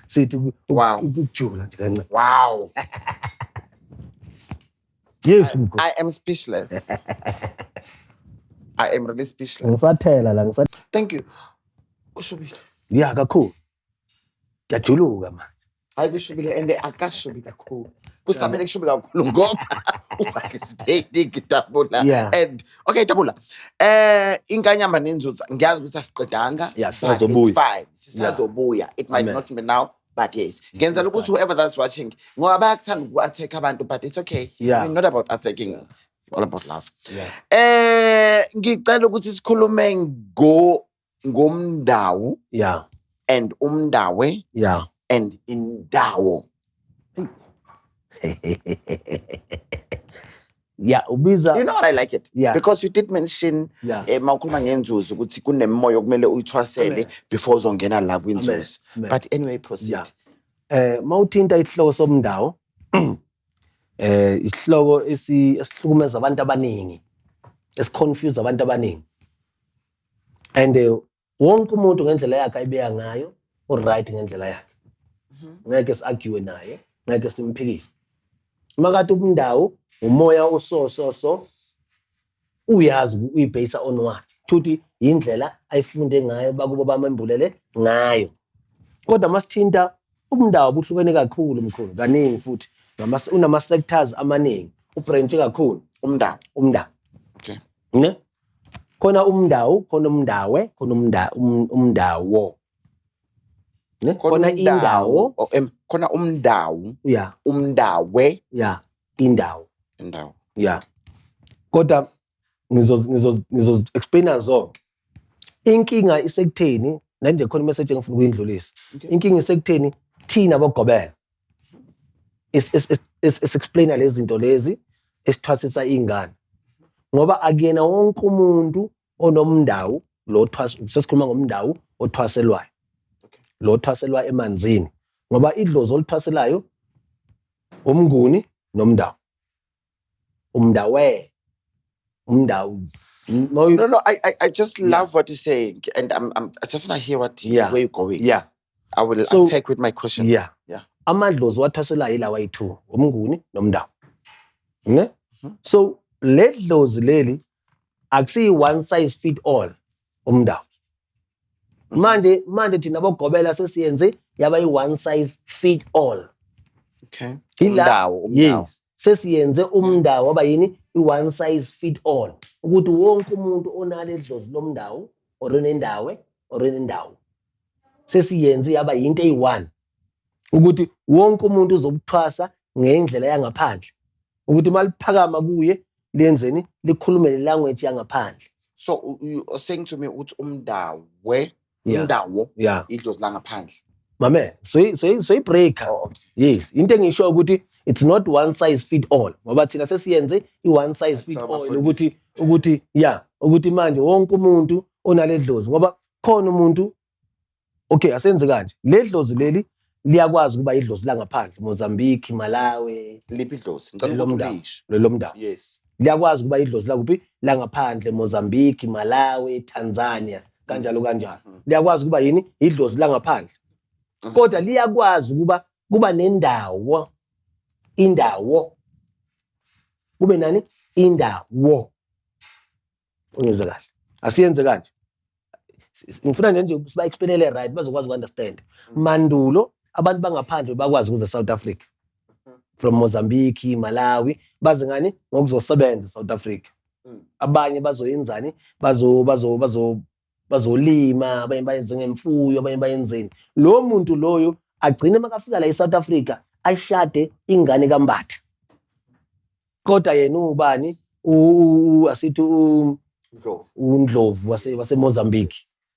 Sithi ukujula nje kancane. Wow. Yes. I am speechless. I am really speechless. Ngisathela la. Thank you. Kushubile. Yeah, kakhulu. Ngiyajuluka manje. Hayi, kushubile and akashubi kakhulu. Kusamele kushubi kakhulu ngoba uparticipate Dabula. And okay, Dabula. Inkanyamba nenzuza, ngiyazi ukuthi asiqedanga. Yeah, but sisazobuya. it's fine. Sisazobuya. It might Amen. not be now, but yes. Ngenzela ukuthi whoever that's watching, ngoba bayakuthanda uku-attack abantu, but it's okay. We're not about attacking. All about love. Ngicela ukuthi sikhulume ngomndawu and umndawe and indawo. Yeah, ubiza. You know what, I like it? Yeah. Because you did mention mawukhuluma ngenzuzo ukuthi kunemimoya okumele uyithwasele Amen. before uzongena la kwinzuzo. Amen. But anyway, proceed. Yeah. Mawuthinta isihloko somndawo, isihloko esihlukumeza abantu abaningi, esiconfuse abantu abaningi. And wonke umuntu ngendlela yakhe ayibeka ngayo, uright ngendlela yakhe. Ngeke si-argue naye, ngeke simphikise. Makati umndawo umoya oso so so, uyazi uyibase on what? Futhi indlela ayifunde ngayo, bakubo bamembulele ngayo. Kodwa masithinta umndawo buhlukene kakhulu mkhulu, kaningi futhi unama sectors amaningi, ubranch kakhulu. Umndawo. Umndawo. Okay. Ne? Khona umndawo, khona umndawe, khona umndawo. Ne? Khona indawo. Oh, khona umndawo. Yeah. Umndawe. Yeah, indawo. Indawo. Yeah. Kodwa ngizo explaina zonke. Inkinga isekutheni, nanje khona message engifuna ukuyindlulisa. Okay. Inkinga isekutheni thina bogobela. Is explaina lezi zinto lezi esithwasisa ingane. Ngoba akuyena wonke umuntu onomndawo lo thwasa, sesikhuluma ngomndawo othwaselwayo. Okay. Lo thwaselwa emanzini. Ngoba idlozi olithwaselayo umnguni nomndawo. Umndawe, umndawu. No, I just love what you're saying, and I just want to hear what you, where you're going. I will attack with my questions. Amadlozi wathwasela yilawa ayi-two, umnguni nomndawu, ne? So le dlozi leli akusiyi one size fit all umndawu. Manje thina bogobela sesiyenze yaba yi-one size fit all. Umndawo, umndawo. Yes, sesiyenze umndawo waba yini? I-one size fit all, ukuthi wonke umuntu onale dlozi lomndawo or onendawe or onendawo, sesiyenze yaba yinto eyi-one, ukuthi wonke umuntu uzobuthwasa ngendlela yangaphandle, ukuthi maliphakama kuye liyenzeni, likhulume le language yangaphandle. So you are saying to me ukuthi umndawe, umndawo, idlozi langaphandle. Mame, soyi-breaker. Oh, okay. Yes, into engisho ukuthi it's not one size fit all, ngoba thina sesiyenze i-one size fit all, ukuthi yeah, ukuthi manje wonke umuntu onale dlozi, ngoba khona umuntu, okay, asenze kanje, le dlozi leli liyakwazi ukuba idlozi langaphandle, Mozambique, Malawi. Liphi idlozi? Ngicela Lelo ukuthi mndawo. ulisho. Lelo mndawo. Liyakwazi ukuba idlozi lakuphi? Langaphandle, Mozambique, Malawi, Tanzania, kanjalo kanjalo. Liyakwazi ukuba yini? Idlozi langaphandle. Kodwa liyakwazi ukuba kuba nendawo, indawo, kube nani? Indawo. Ungizwe kahle, asiyenze kanje. Ngifuna nje siba explainele right, bazokwazi uku-understand. Mandulo abantu bangaphandle bakwazi ukuza South Africa from Mozambique, Malawi, baze ngani? Ngokuzosebenza South Africa. Abanye bazoyenzani? bazo bazo bazo bazolima, abanye bayenze ngemfuyo, abanye bayenzeni. Lo muntu loyo agcine makafika la eSouth Africa ashade ingane kaMbatha, kodwa yena ubani? Asithi Ndlovu. uNdlovu wase Mozambique,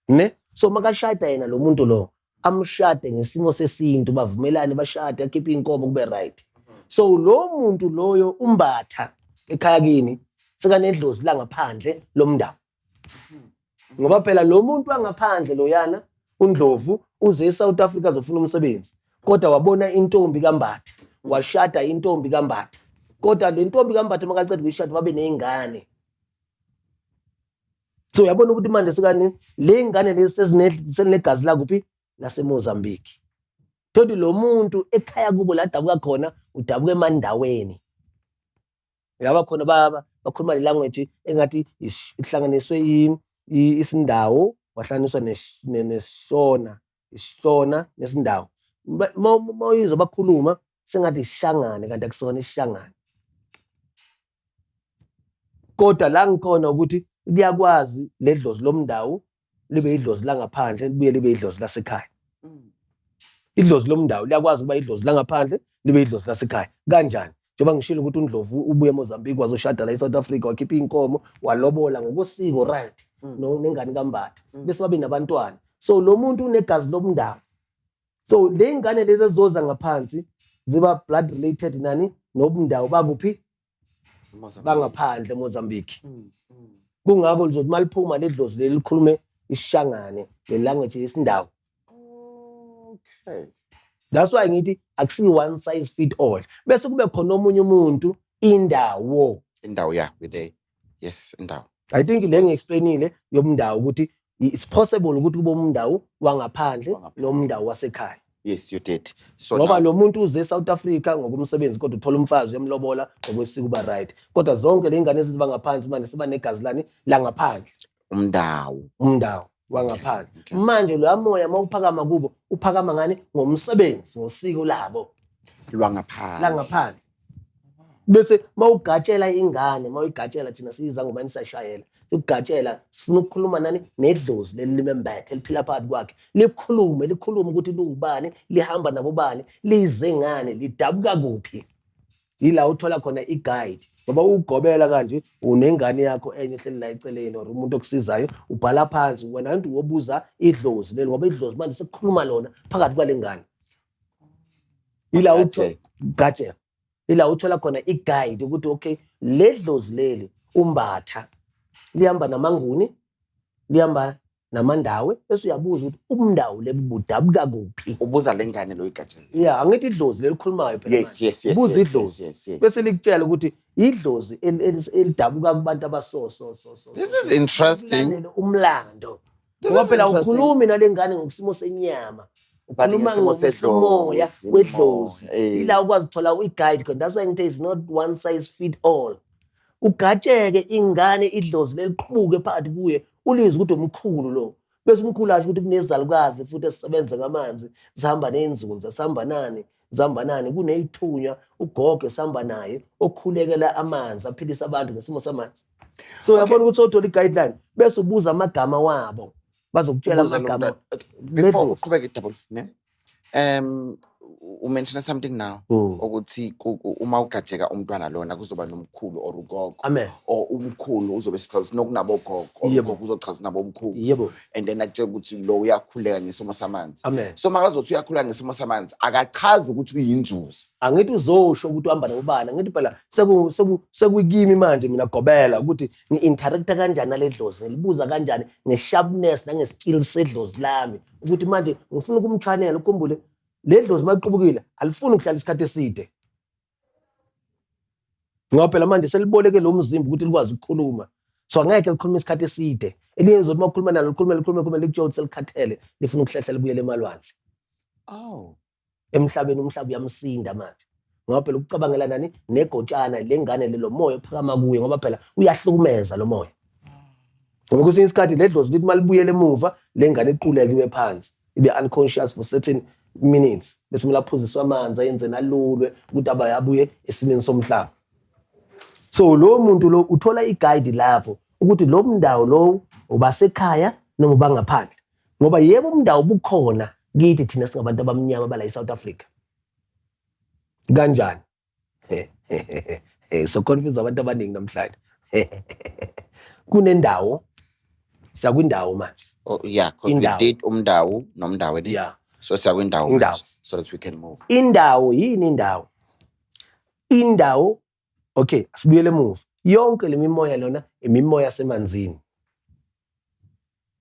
ne? So makashada yena lo muntu lo, amshade ngesimo sesintu, bavumelane, bashade, akhiphe inkomo, kube right. So lo muntu loyo umbatha ekhaya kini sekanedlozi langaphandle lomndawo, ngoba phela lo muntu wangaphandle loyana uNdlovu uze eSouth Africa azofuna umsebenzi, kodwa wabona intombi kaMbatha, washada intombi kaMbatha. Kodwa le ntombi kaMbatha makaceda ukuyishada babe ney'ngane. So uyabona ukuthi manje sekani le ngane lezi selinegazi lakuphi? LaseMozambique. Thothi lo muntu ekhaya kubo la dabuka khona, udabuka emandaweni yaba khona, bakhuluma le language engathi ihlanganiswe isindawo, wahlanganiswa nesishona, isishona nesindawo. Mawuyizwa bakhuluma sengathi isishangane, kanti akusona isishangane. Kodwa la ngikhona ukuthi liyakwazi le dlozi lomndawo libe idlozi langaphandle, libuye libe idlozi lasekhaya. Idlozi lomndawo liyakwazi ukuba idlozi langaphandle, libe idlozi lasekhaya. Kanjani? Njengoba ngishilo ukuthi uNdlovu ubuye eMozambique, wazoshada la eSouth Africa, wakhipha iy'nkomo, walobola ngokosiko, right? Nengane kaMbatha. Bese babe nabantwana. So lo muntu unegazi lomndawo. So le ngane lezi ezizoza ngaphansi ziba blood related nani? Nobundawo bakuphi? Mozambique. Bangaphandle, eMozambique. Kungakho lizothi maliphuma ledlozi leli likhulume isishangane, le language yesindawo. That's why ngithi akusiyi one size fit all. Bese kube khona omunye umuntu, indawo. Indawo, yeah, with the, yes, indawo. I think le ngi-explainile yomndawo ukuthi it's possible ukuthi kube umndawo wangaphandle Wangaphandle. nomndawo wasekhaya. Yes, you did. So Ngoba now, lo muntu uze eSouth Africa ngokumsebenzi, kodwa uthola umfazi, uyamlobola ngokwesiko, uba right. Kodwa zonke le ngane eziba ngaphansi manje siba negazi lani? Langaphandle. Umndawo. Umndawo wangaphandle. Okay. Manje lo moya mawuphakama kubo, uphakama ngani? Ngomsebenzi, ngosiko labo. Lwangaphandle. Langaphandle. Bese mawugatshela ingane, mawuyigatshela, thina siyiza ngoba nisashayela ukugatshela, sifuna ukukhuluma nani? Nedlozi leli limembethe, eliphila phakathi kwakhe, likhulume, likhulume ukuthi liwubani, lihamba nabobani, lize ngani, lidabuka kuphi. Yila uthola khona i-guide, ngoba ugobela kanje unengane yakho enye ehleli la eceleni or umuntu okusizayo, ubhala phansi wena nto uyobuza idlozi leli, ngoba idlozi manje sekukhuluma lona phakathi kwale ngane. Yila Gatshela. Gatshela. Ila uthola khona i-guide ukuthi okay, le dlozi leli umbatha lihamba namanguni, lihamba Namandawe, bese uyabuza ukuthi umndawo lebudabuka kuphi. Ubuza le ngane lo igatsheni. Yeah, angithi idlozi lelikhulumayo phela manje. Buza idlozi. Bese likutshela ukuthi idlozi elidabuka kubantu abaso so so so. This is interesting. Ulandele umlando. This Ngoba is phela interesting. ukhulumi nale ngane ngokusimo senyama. But Ukhuluma ngesimo sedlozi, ngomoya wedlozi. eh. Ila ukwazi ukuthola i-guide khona. That's why ngithi it's not one size fit all. Ugatsheke ingane, idlozi leliqhubuke phakathi kuye, ulizwe ukuthi umkhulu lo. Bese umkhulu asho ukuthi kunezalukazi futhi esisebenza ngamanzi, sihamba nenzunza, sihamba nani, sihamba nani, kuneyithunywa ugogo esihamba naye okhulekela amanzi, aphilisa abantu ngesimo samanzi. So uyabona ukuthi sothola i-guideline, bese ubuza amagama wabo, bazokutshela Ubuza lo amagama. mntwana. Okay, before Ledlozi. uqhubeke double ne, u-mention something now ukuthi uma ugajeka umntwana lona kuzoba nomkhulu or ugogo Amen. or umkhulu uzobe sinokunabogogo or ugogo uzochaza nabomkhulu and then akutshela ukuthi lo uyakhuleka ngesimo samanzi. Amen. So makazothi uyakhuleka ngesimo samanzi, akachazi ukuthi uyinzuza. Angithi uzosho ukuthi uhamba nobani. Angithi phela sekuyimi manje mina gobela ukuthi ngi-interacta kanjani nale dlozi, ngilibuza kanjani nge-sharpness nange-skill sedlozi lami, ukuthi manje ngifuna ukumchannela. Ukhumbule le dlozi maliqubukile alifuni ukuhlala isikhathi eside, ngoba phela manje seliboleke lo mzimba ukuthi likwazi ukukhuluma, so angeke likhulume isikhathi eside. Elinye lizothi uma ukhuluma nalo likhulume, likhulume, likhulume, likutshela ukuthi selikhathele, lifuna ukuhlehla libuyele emalwandle. Emhlabeni umhlaba uyamsinda manje, ngoba phela ukucabangela nani negotshana lengane lelo moya ophakama kuye, ngoba phela uyahlukumeza lo moya. Ngoba kwesinye isikhathi le dlozi lithi malibuyele emuva, le ngane iquleke iwe phansi, ibe unconscious for certain minutes, bese kumele aphuziswe amanzi, ayenze nalulwe ukuthi abuye esimeni somhlaba. So lo muntu lo uthola i-guide lapho ukuthi lo mndawo lo ubasekhaya noma ubangaphandle, ngoba yebo umndawo bukhona kithi thina singabantu abamnyama bala e-South Africa. Kanjani? So confuse abantu abaningi namhlanje. Kunendawo, siyakwindawo manje. Oh yeah, because we Indawo. did umndawo nomndawo ne? So siyakwindawo Indawo. manje, so that we can move. Indawo yini indawo? Indawo, okay, asibuyele emuva. Yonke le mimoya lona imimoya yasemanzini.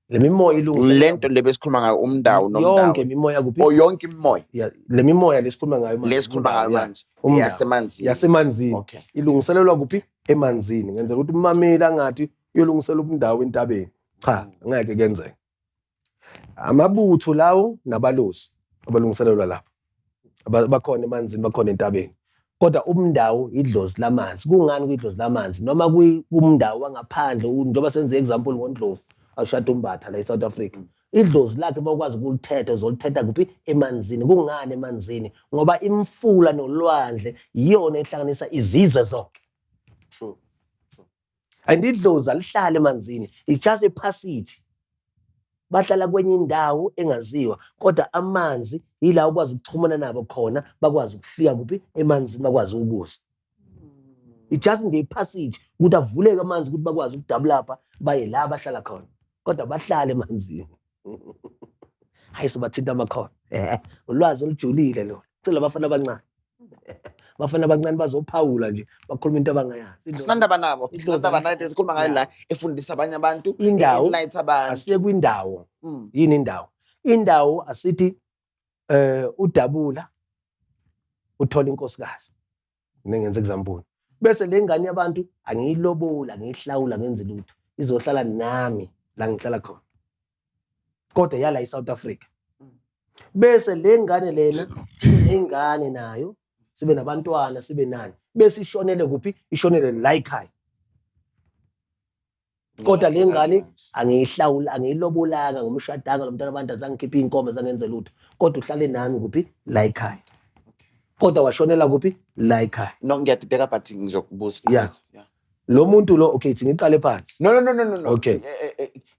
Le mimoya ilungisa lento le besikhuluma ngayo, umndawo nomndawo. Yonke imimoya kuphi? Oh, yonke imimoya. Yeah, le mimoya lesikhuluma ngayo manje. Lesikhuluma ngayo Yeah. manje. Umndawo. Yasemanzini. Yasemanzini. Okay. Ilungiselelwa kuphi? Emanzini. Ngenzela ukuthi umameli angathi uyolungisela umndawo entabeni. Cha, ngeke kenzeke. Amabutho lawo nabalozi abalungiselelwa lapho. Bakhona emanzini, bakhona entabeni. Kodwa umndawo idlozi lamanzi. Kungani kuyidlozi lamanzi? Noma kumndawo wangaphandle, njengoba senze example ngoNdlovu ashada uMbatha la eSouth Africa. Idlozi lakhe bakwazi ukulithetha, uzolithetha kuphi? Emanzini. Kungani emanzini? Ngoba imfula nolwandle iyona ehlanganisa izizwe zonke. True. And idlozi alihlali emanzini. It's just a passage. Bahlala kwenye indawo engaziwa, kodwa amanzi yila ukwazi ukuxhumana nabo khona, bakwazi ukufika kuphi? Emanzini, bakwazi ukuzwa. It's just nje i-passage ukuthi avuleke amanzi ukuthi bakwazi ukudabulapha baye la bahlala khona, kodwa bahlale emanzini. Hayi, sobathinta amakhono. Ulwazi olujulile lolo. Cela abafana abancane. Abafana abancane bazophawula nje, bakhuluma into abangayazi. Asinandaba nabo. Idlozi Asinandaba nayo into esikhuluma ngayo la, efundisa abanye abantu, Indawo. enlight abantu. Asiye kwindawo. Yini indawo? Indawo asithi udabula uthola inkosikazi. Ngingenza example. Bese le ngane yabantu angiyilobola, angiyihlawula, ngenze lutho. Izohlala nami la ngihlala khona. Kodwa yala eSouth Africa. Bese le ngane lena sibe nengane nayo, sibe nabantwana, sibe nani. Bese ishonele kuphi? Ishonele la ekhaya. Kodwa le ngane angiyihlawula, angiyilobolanga, ngomshadanga lo mntwana abantu, azangikhiphe iy'nkomo, azangenze lutho. Kodwa uhlale nami kuphi? La ekhaya. Kodwa washonela kuphi? La ekhaya. No, ngiyadideka, but ngizokubuza. Yeah. Yeah. Lo muntu lo, okay, thi ngiqale phansi. No, no, no, no, no, no. Okay.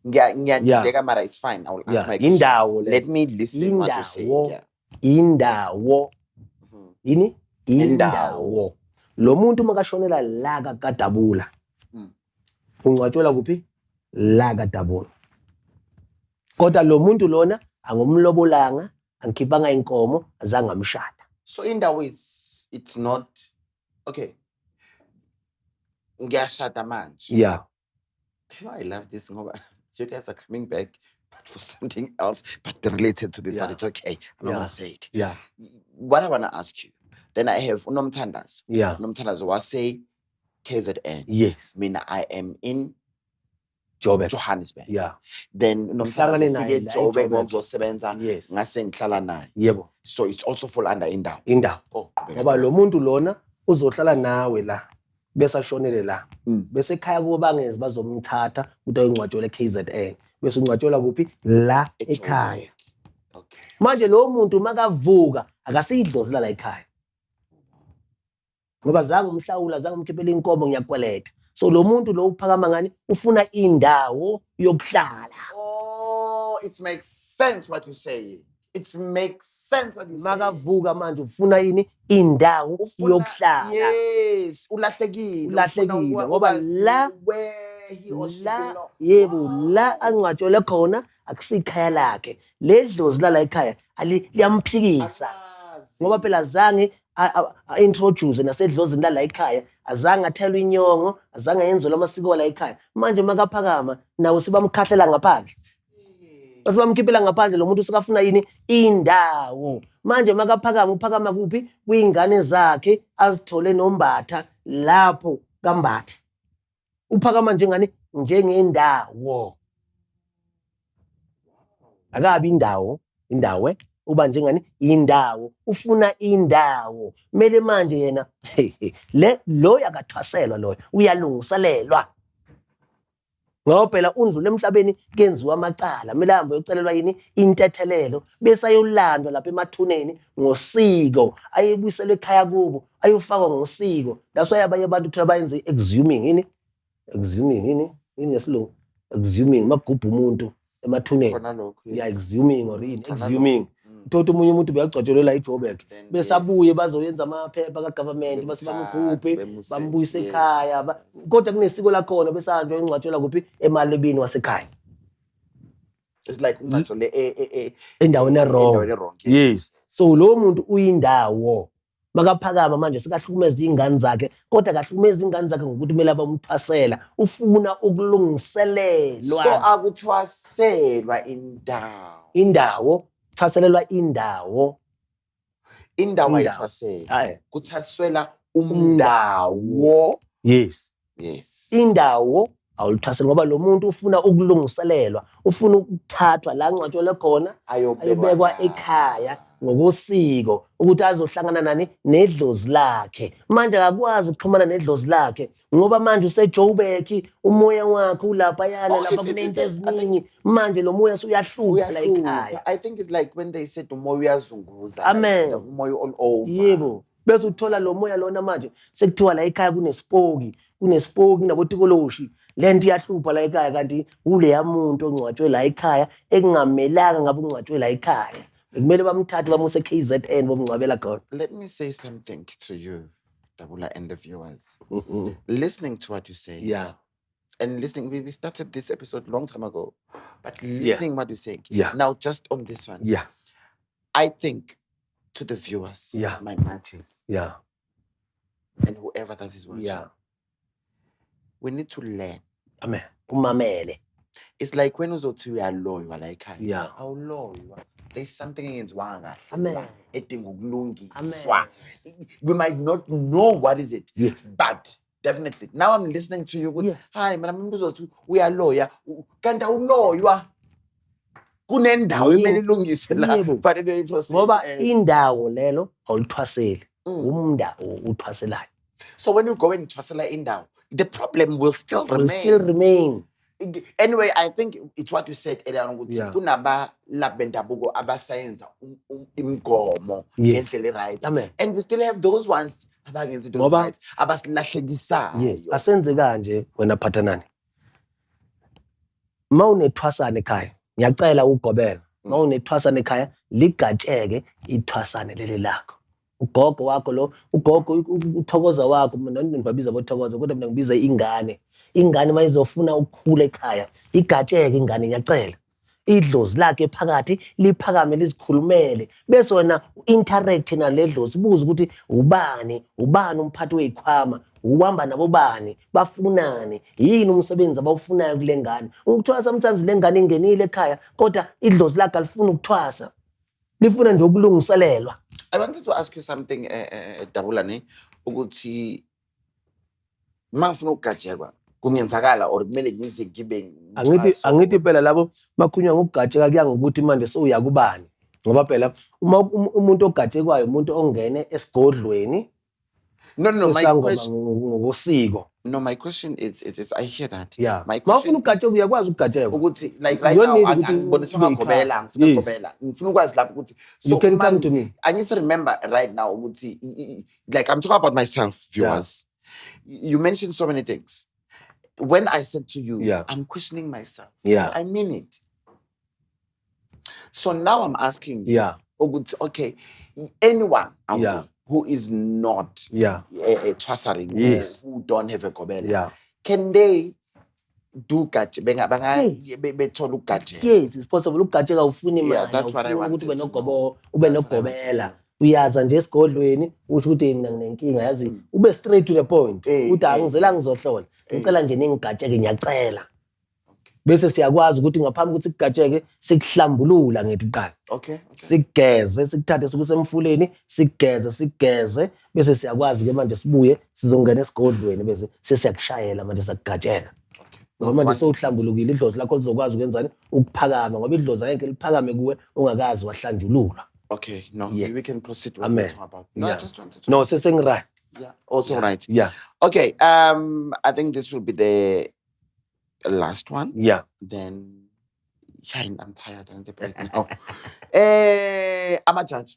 Ngiyadideka mara it's fine. I will ask my question. Indawo le. Let me listen what you say. Indawo. Yeah. Indawo. Yini? Indawo. Indawo. Lo muntu makashonela la kaDabula. Ungcwatshwela kuphi? La kaDabula. Kodwa lo muntu lona angumlobolanga, angikhiphanga inkomo, azange amshada. So indawo it's not okay. Ngiyashada manje. Yeah. You know, I love this ngoba You guys are coming back, but for something else, but related to this, but it's okay. I'm not gonna say it. What I wanna ask you, then I have uNomthandazo. UNomthandazo wase KZN. Mina, I am in Joburg. Johannesburg. Then uNomthandazo Uhlangane naye ufike la eJoburg eJoburg. ngokuzosebenza, ngase ngihlala naye. So it's also fall under indawo. Indawo. Oh, qhubeka. Ngoba lo muntu lona uzohlala nawe la bese ashonele la. Bese ekhaya kubo bangezi bazomthatha ukuthi ayongcwatshelwa e-KZN. Bese ungcwatshelwa kuphi? La eJoburg. Ekhaya. Manje lo muntu makavuka akasiyidlozi la ekhaya. Ngoba zange umhlawula, zange umkhiphele inkomo, ngiyakweleta. So lo muntu lo uphakama ngani? Ufuna indawo yokuhlala. Oh, it makes sense what you say. It makes sense what you say. Makavuka manje ufuna yini? Indawo yokuhlala. Yes, ulahlekile. Ulahlekile, Ufuna ngoba ukwazi la where he or she la belong. Yebo, la angcwatshelwe khona akusikhaya lakhe. Le dlozi la ekhaya liyamphikisa. Akazi. Ngoba phela azange a-introduce nasedlozini la ekhaya, azange athelwe inyongo, azange ayenzelwe amasiko la ekhaya. Manje makaphakama nawo sibamkhahlela ngaphandle. Base bamkhiphela ngaphandle, lo muntu usekafuna yini? Indawo. Manje makaphakama uphakama kuphi? Kwingane zakhe azithole noMbatha lapho kaMbatha. Uphakama njengani? Njengendawo. Akabi indawo, indawo uba njengani? Indawo. Ufuna indawo. Mele manje yena le lo yakathwaselwa loyo uyalungiselelwa. Ngoba phela undlule emhlabeni kuyenziwa amacala, kumele ahambe ayocelelwa yini? Intethelelo, bese ayolandwa lapha emathuneni ngosiko, ayebuyiselwe ekhaya kubo, ayofakwa ngosiko. That's why abanye abantu kuthiwa bayenze exhuming, yini? Exhuming yini? Yini ngesilungu? Exhuming, makugubha umuntu emathuneni. Khona lokho, yes. Yeah, exhuming or yini? Khona lokho. Exhuming. Uthola omunye umuntu bekagcwatshelwe la eJoburg. Then Bese abuye bazoyenza amaphepha ka-government, base Bemthathe, bamgubhe, bemuse, bambuyise ekhaya. Kodwa kunesiko lakhona bese ahanjwa engcwatshelwa kuphi? Emalebini wasekhaya. It's like ungcwatshelwe Endaweni e-wrong. Endaweni e-wrong, Yes. So lo muntu uyindawo. Makaphakama manje sekahlukumeza iy'ngane zakhe, kodwa akahlukumezi iy'ngane zakhe ngokuthi kumele abamthwasela, ufuna ukulungiselelwa. So akuthwaselwa indawo. Indawo, kuthwaselelwa indawo. Indawo Indawo. ayithwaselwa. Hayi. Kuthwaselwa umndawo. Yes. Yes. Indawo awulithwaseli ngoba lo muntu ufuna ukulungiselelwa, ufuna ukuthathwa la angcwatshelwe khona, Ayobekwa ayobekwa ekhaya ngokosiko ukuthi azohlangana nani nedlozi lakhe. Manje akakwazi ukuxhumana nedlozi lakhe ngoba manje useJoburg, umoya wakhe ulaphayana Oh, lapha kunento eziningi. Manje lo moya usuyahlupha la Uyahlupha. ekhaya. I think it's like when they said umoya uyazunguza, like Amen. the umoya all over. Yebo. Bese uthola lo moya lona manje sekuthiwa la ekhaya kunesipoki, kunesipoki nabotikoloshi. Le nto iyahlupha la ekhaya kanti uleya muntu ongcwatshwe la ekhaya ekungamelanga ngabe ungcwatshwe la ekhaya. Bekumele bamthathe bamuse KZN bomngcwabela khona. Let me say something to you, Dabula, and the viewers. Listening to what you say. And listening, we started this episode long time ago, but listening what you say. Now, just on this one. I think to the viewers, my matches, and whoever that is watching, we need to learn. Amen. Umamele. It's like when uzothi uyaloywa la ekhaya. Awuloywa. There's something engenziwanga kahle Amen. la, edinga ukulungiswa. Amen. We might not know what is it, but definitely. Now I'm listening to you. Ukuthi, Hi, mina umuntu uzothi uyaloya, kanti awuloywa. Kunendawo emele ilungiswe la, fanele iproceed, Ngoba indawo lelo awulithwaseli. Umndawo uthwaselayo. So when you go and thwasela indawo, the problem will still Will remain. still remain. Anyway, I think it's what you said earlier on, ukuthi kunabalaphi bendabuko abasayenza imigomo ngendlela e-right. Amen. And we still have those ones abangenzi into Ngoba right, abasilahlekisayo. Yes. Asenze kanje wena Phathanani. Mawunethwasana ekhaya, ngiyacela ugobela. Mawunethwasana ekhaya, ligatsheke ithwasane leli lakho. Ugogo wakho lo, ugogo uthokoza wakho, mina ngibabiza bothokoza kodwa mina ngibiza ingane. Ingane mayizofuna ukukhula ekhaya, igatsheke ingane, ngiyacela. Idlozi lakhe phakathi liphakame lizikhulumele, bese wena interact nale dlozi, ubuze ukuthi ubani, ubani umphathi weyikhwama, uhamba nabo bani, bafunani, yini umsebenzi abawufunayo kule ngane. Ukuthola sometimes le ngane ingenile ekhaya kodwa idlozi lakhe alifuni ukuthwasa, lifuna nje ukulungiselelwa. I wanted to ask you something, Dabulane, ukuthi uma ngifuna ukugajekwa kungenzakala or kumele ngize ngibe Angithi ngithwasa? Angithi phela labo bakhulunywa ngokugajeka, kuya ngokuthi manje sewuya kubani, ngoba phela uma umuntu ogajekwayo umuntu ongene esigodlweni No, my sesangoma question ngokosiko. No, my question is I hear that. My Ma question ufuna ukugajeka is uyakwazi ukugajekwa. Ukuthi like You right don't now need ukuthi angiboniswa ube ngagobela, yikhasa. ngifuna Yes. gobela, ngifuna ukwazi lapho ukuthi You can come man, to me. I need to remember right now ukuthi like I'm talking about myself, viewers. You mentioned so many things. When I said to you, I'm questioning myself. I mean it. So now I'm asking you, ukuthi, okay, anyone out there who is not a thwasaring, who don't have a gobela, can they do gaje? Benga, banga, Yes. bethola ukugajeka? Yes, it's possible. Ukugajeka ufuna Yeah, imali, that's what I awufuni ukuthi wanted to know. ube That's what I wanted to nogobela. know. Uyaza nje esigodlweni usho ukuthi mina nginenkinga, yazi, ube straight to the point. Uthi angizela ngizohlola. Ngicela nje ningigajeke, ngiyacela. Bese siyakwazi ukuthi ngaphambi ukuthi kugajeke sikuhlambulula ngithi kuqala. Sikugeze, sikuthathe sikuse emfuleni, sikugeze, sikugeze, bese siyakwazi ke manje sibuye sizongena esigodlweni bese sesiyakushayela manje sakugajeka. Ngoba manje sewuhlambulukile, idlozi lakho lizokwazi ukwenzani? Ukuphakama, ngoba idlozi angeke liphakame kuwe ungakazi wahlanjululwa. Okay, no, Yes. we can proceed what Amen. we're talking about. No, I just wanted to No, sesengiright. Yeah, also right. Yeah. Okay, I think this will be the last one. Then, yeah, I'm tired. I need a break now. Amajaji.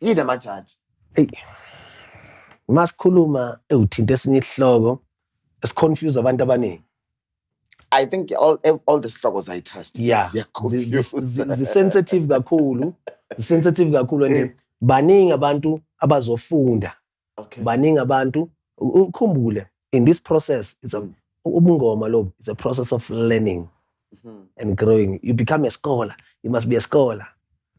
Yini amajaji? Hey. Masikhuluma ewuthinta esinye isihloko esiconfuse abantu abaningi. I think all the slogans I touched. Yeah. Ziyaconfuse. Zi-sensitive kakhulu. Zi-sensitive kakhulu and baningi abantu abazofunda. Baningi abantu, ukhumbule in this process it's a ubungoma lobu, it's a process of learning and growing. You become a scholar. You must be a scholar.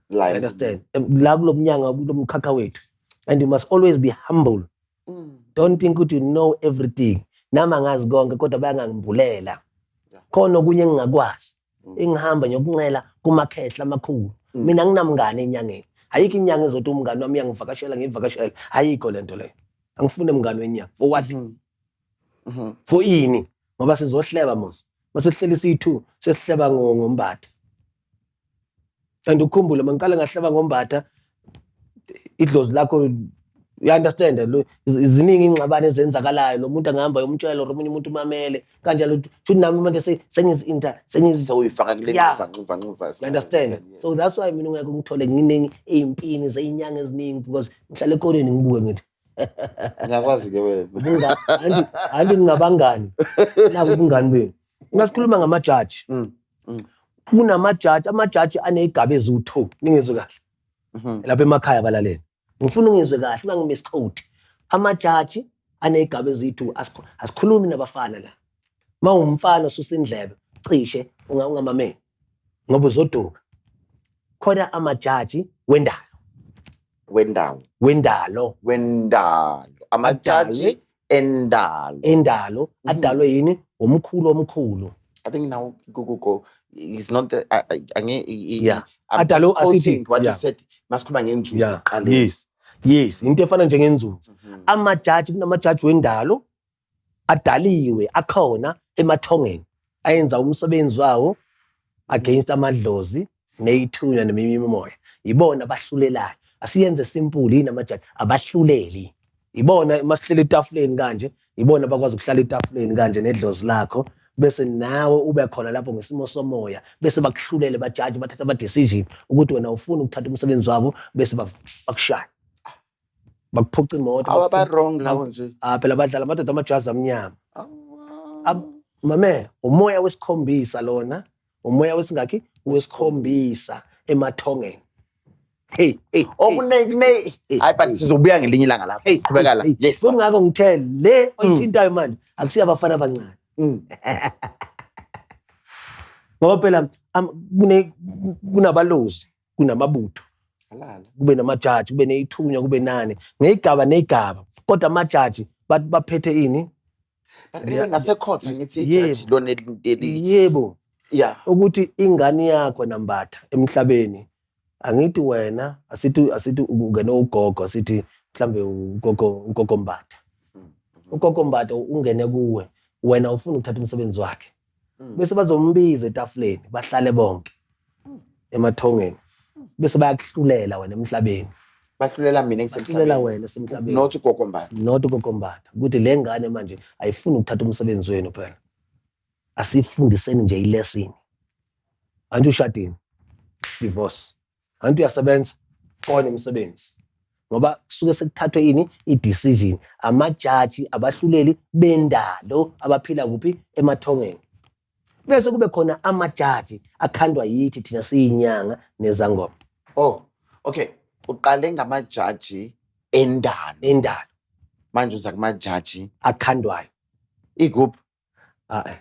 Like, You understand? La kulo mnyanga, kulo mkhakha wethu. And you must always be humble. Don't think that you know everything. Nami angazi konke kodwa bayangangimbulela. Khona okunye engingakwazi. Engihamba ngiyokuncela kumakhehla amakhulu. Mina nginamngane enyangeni. Ayikho inyanga ezothi umngane wami uyangivakashela, ngivakashela. Ayikho lento leyo. Angifune umngane wenyanga. For what? For ini? Ngoba sizohleba mos. Masihleli siyi-2, sesihleba ngombatha. And ukhumbule mangiqale ngahleba ngombatha, idlozi lakho, you understand, lo, ziningi ingxabano ezenzakalayo, lo muntu angahamba ayomtshela or omunye umuntu umamele kanjalo, futhi nami manje sengizi-inter, sengizi- Sewuyifaka kule Yeah. ncuva, ncuva, ncuva, You understand? Yes. So that's why mina ungeke ungithole nginingi ey'mpini zey'nyanga eziningi, because ngihlala ekoneni ngibuke ngithi Ngiyakwazi ke wena. Anti ningabangani. Naku ubungani benu. Uma sikhuluma ngamajaji, kunamajaji, amajaji aney'gaba eziwu-2, ningizwe kahle. Lapha emakhaya balaleli. Ngifuna ungizwe kahle, ungangimisquote. Amajaji aney'gaba eziyi-2, asikhulumi nabafana la. Uma uwumfana ususa indlebe, cishe ungamameli ngoba uzoduka. Khona amajaji wendalo. Wendalo. Wendalo. Wendalo. Amajaji Adalwe. endalo. Endalo. Adalwe yini? Umkhulu omkhulu. I think now Google go is not the, I, I, I, Yeah. I'm Adalo just quoting asithi, what you yeah. said. Masikhuluma ngenzuzo Yeah. kuqala. Yes. Yes, into efana njengenzuzo. Amajaji, kunamajaji wendalo adaliwe akhona emathongeni ayenza umsebenzi wawo against amadlozi neyithunywa neminye imimoya. Ibona abahlulelayo. Asiyenze simple yini amajaji abahluleli. Ibona masihleli etafuleni kanje, ibona abakwazi ukuhlala etafuleni kanje nedlozi lakho, bese nawe ube khona lapho ngesimo somoya, bese bakuhlulele bajaji, bathatha ama decision ukuthi wena ufuna ukuthatha umsebenzi wabo, bese bakushaya. Bakuphuca imoto, Awa, ba wrong lawo nje. Phela badlala amadoda amajazi amnyama. Awa. Mamela, umoya wesikhombisa lona, umoya wesingakhi? Wesikhombisa emathongeni. Hey, hey, hey. Okune, kune. Hey, Hayi, but hey. sizobuya ngelinye ilanga lapho. Hey, Qhubeka la. hey, hey. Yes. Kungakho ngithe le oyithintayo manje akusiyo abafana abancane. Ngoba phela kunabalozi, kunamabutho, Halala. Kube namajaji, kube ney'thunywa, kube nani, ngey'gaba ney'gaba, kodwa amajaji bathi baphethe ini. But anyway, ngasekhotha ngithi ijaji lona eli Yebo. Yeah. Ukuthi ingane yakho nambatha emhlabeni, angithi wena, asithi ungene ugogo, asithi mhlambe ugogo Mbatha. Ugogo Mbatha ungene kuwe, wena ufuna ukuthatha umsebenzi wakhe. Bese bazombiza etafuleni, bahlale bonke emathongeni, bese bayakuhlulela wena emhlabeni. Bahlulela mina Bahlulela ngisemhlabeni. Wena esemhlabeni. Not ugogo Mbatha. Not ugogo Mbatha, ukuthi le ngane manje ayifuni ukuthatha umsebenzi wenu. Phela asifundiseni nje i-lesson. Anti ushadini, divorce. Anti uyasebenza kona umsebenzi, ngoba kusuke sekuthathwe ini, i-decision, amajaji, abahluleli bendalo abaphila kuphi? Emathongeni. Bese kube khona amajaji akhandwa yithi thina siyinyanga nezangoma. Oh, okay. Uqale ngamajaji endalo. Endalo. Manje uza kumajaji akhandwayo. Igroup. Ah eh.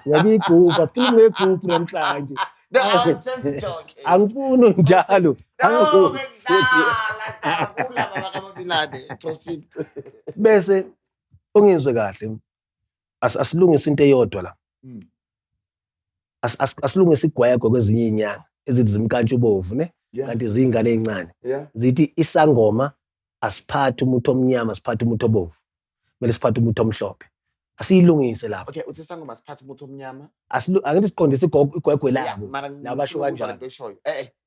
Ngiyakuyigubha, sikhuluma ngegubhu namhlanje. No, I was just joking. Angifuni njalo. No, bengidlala. Jabula baba kaMabilane. Proceed. Bese ungizwe kahle. Asilungise into eyodwa la. Asilungise igwegwe kwezinye izinyanga ezithi zimkantshubovu, ne? Kanti ziyingane ezincane. Zithi isangoma asiphathi umuntu omnyama, siphathe umuntu obovu. Kumele siphathe umuntu omhlophe. Asiyilungise lapho. Okay, uthi sangoma siphathe umuntu omnyama. Angithi siqondise igwegwe labo. Mara Laba basho ngifuna ukuzwa kanjalo. lento eshoyo.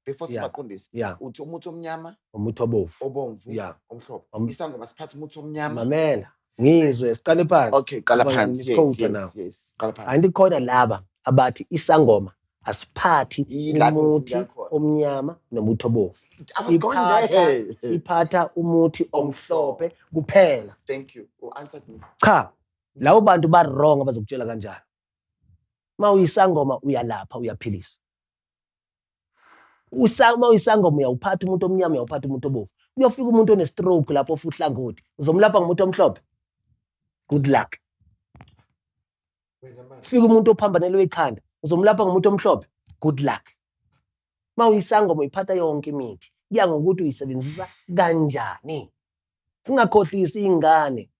Before sibaqondise. Uthi umuntu omnyama, Umuntu obovu. Obomvu, omhlophe. Isangoma siphathe umuntu omnyama. Mamela. Ngizwe, siqale phansi. Okay, qala Ngoba phansi. Yes, ngimisquote yes, now. yes. Qala phansi. Anti khona laba abathi isangoma asiphathi Yila umuthi ngifunda khona. Omnyama nomuthi obovu. I was going there. Siphatha umuthi omhlophe kuphela. Thank you. You answered me. Cha, labo bantu ba wrong abazokutshela kanjalo. Uma uyisangoma uyalapha, uyaphilisa. Uma uyisangoma uyawuphatha umuntu omnyama, uyawuphatha umuntu obovu. Kuyofika umuntu one-stroke lapho futhi hlangothi. Uzomlapha ngomuntu omhlophe? Good luck. Wena manje. Fika umuntu ophambanelwe ikhanda, uzomlapha ngomuntu omhlophe? Good luck. Uma uyisangoma uyiphatha yonke imithi. Kuya ngokuthi uyisebenzisa kanjani. Singakhohlisi iy'ngane.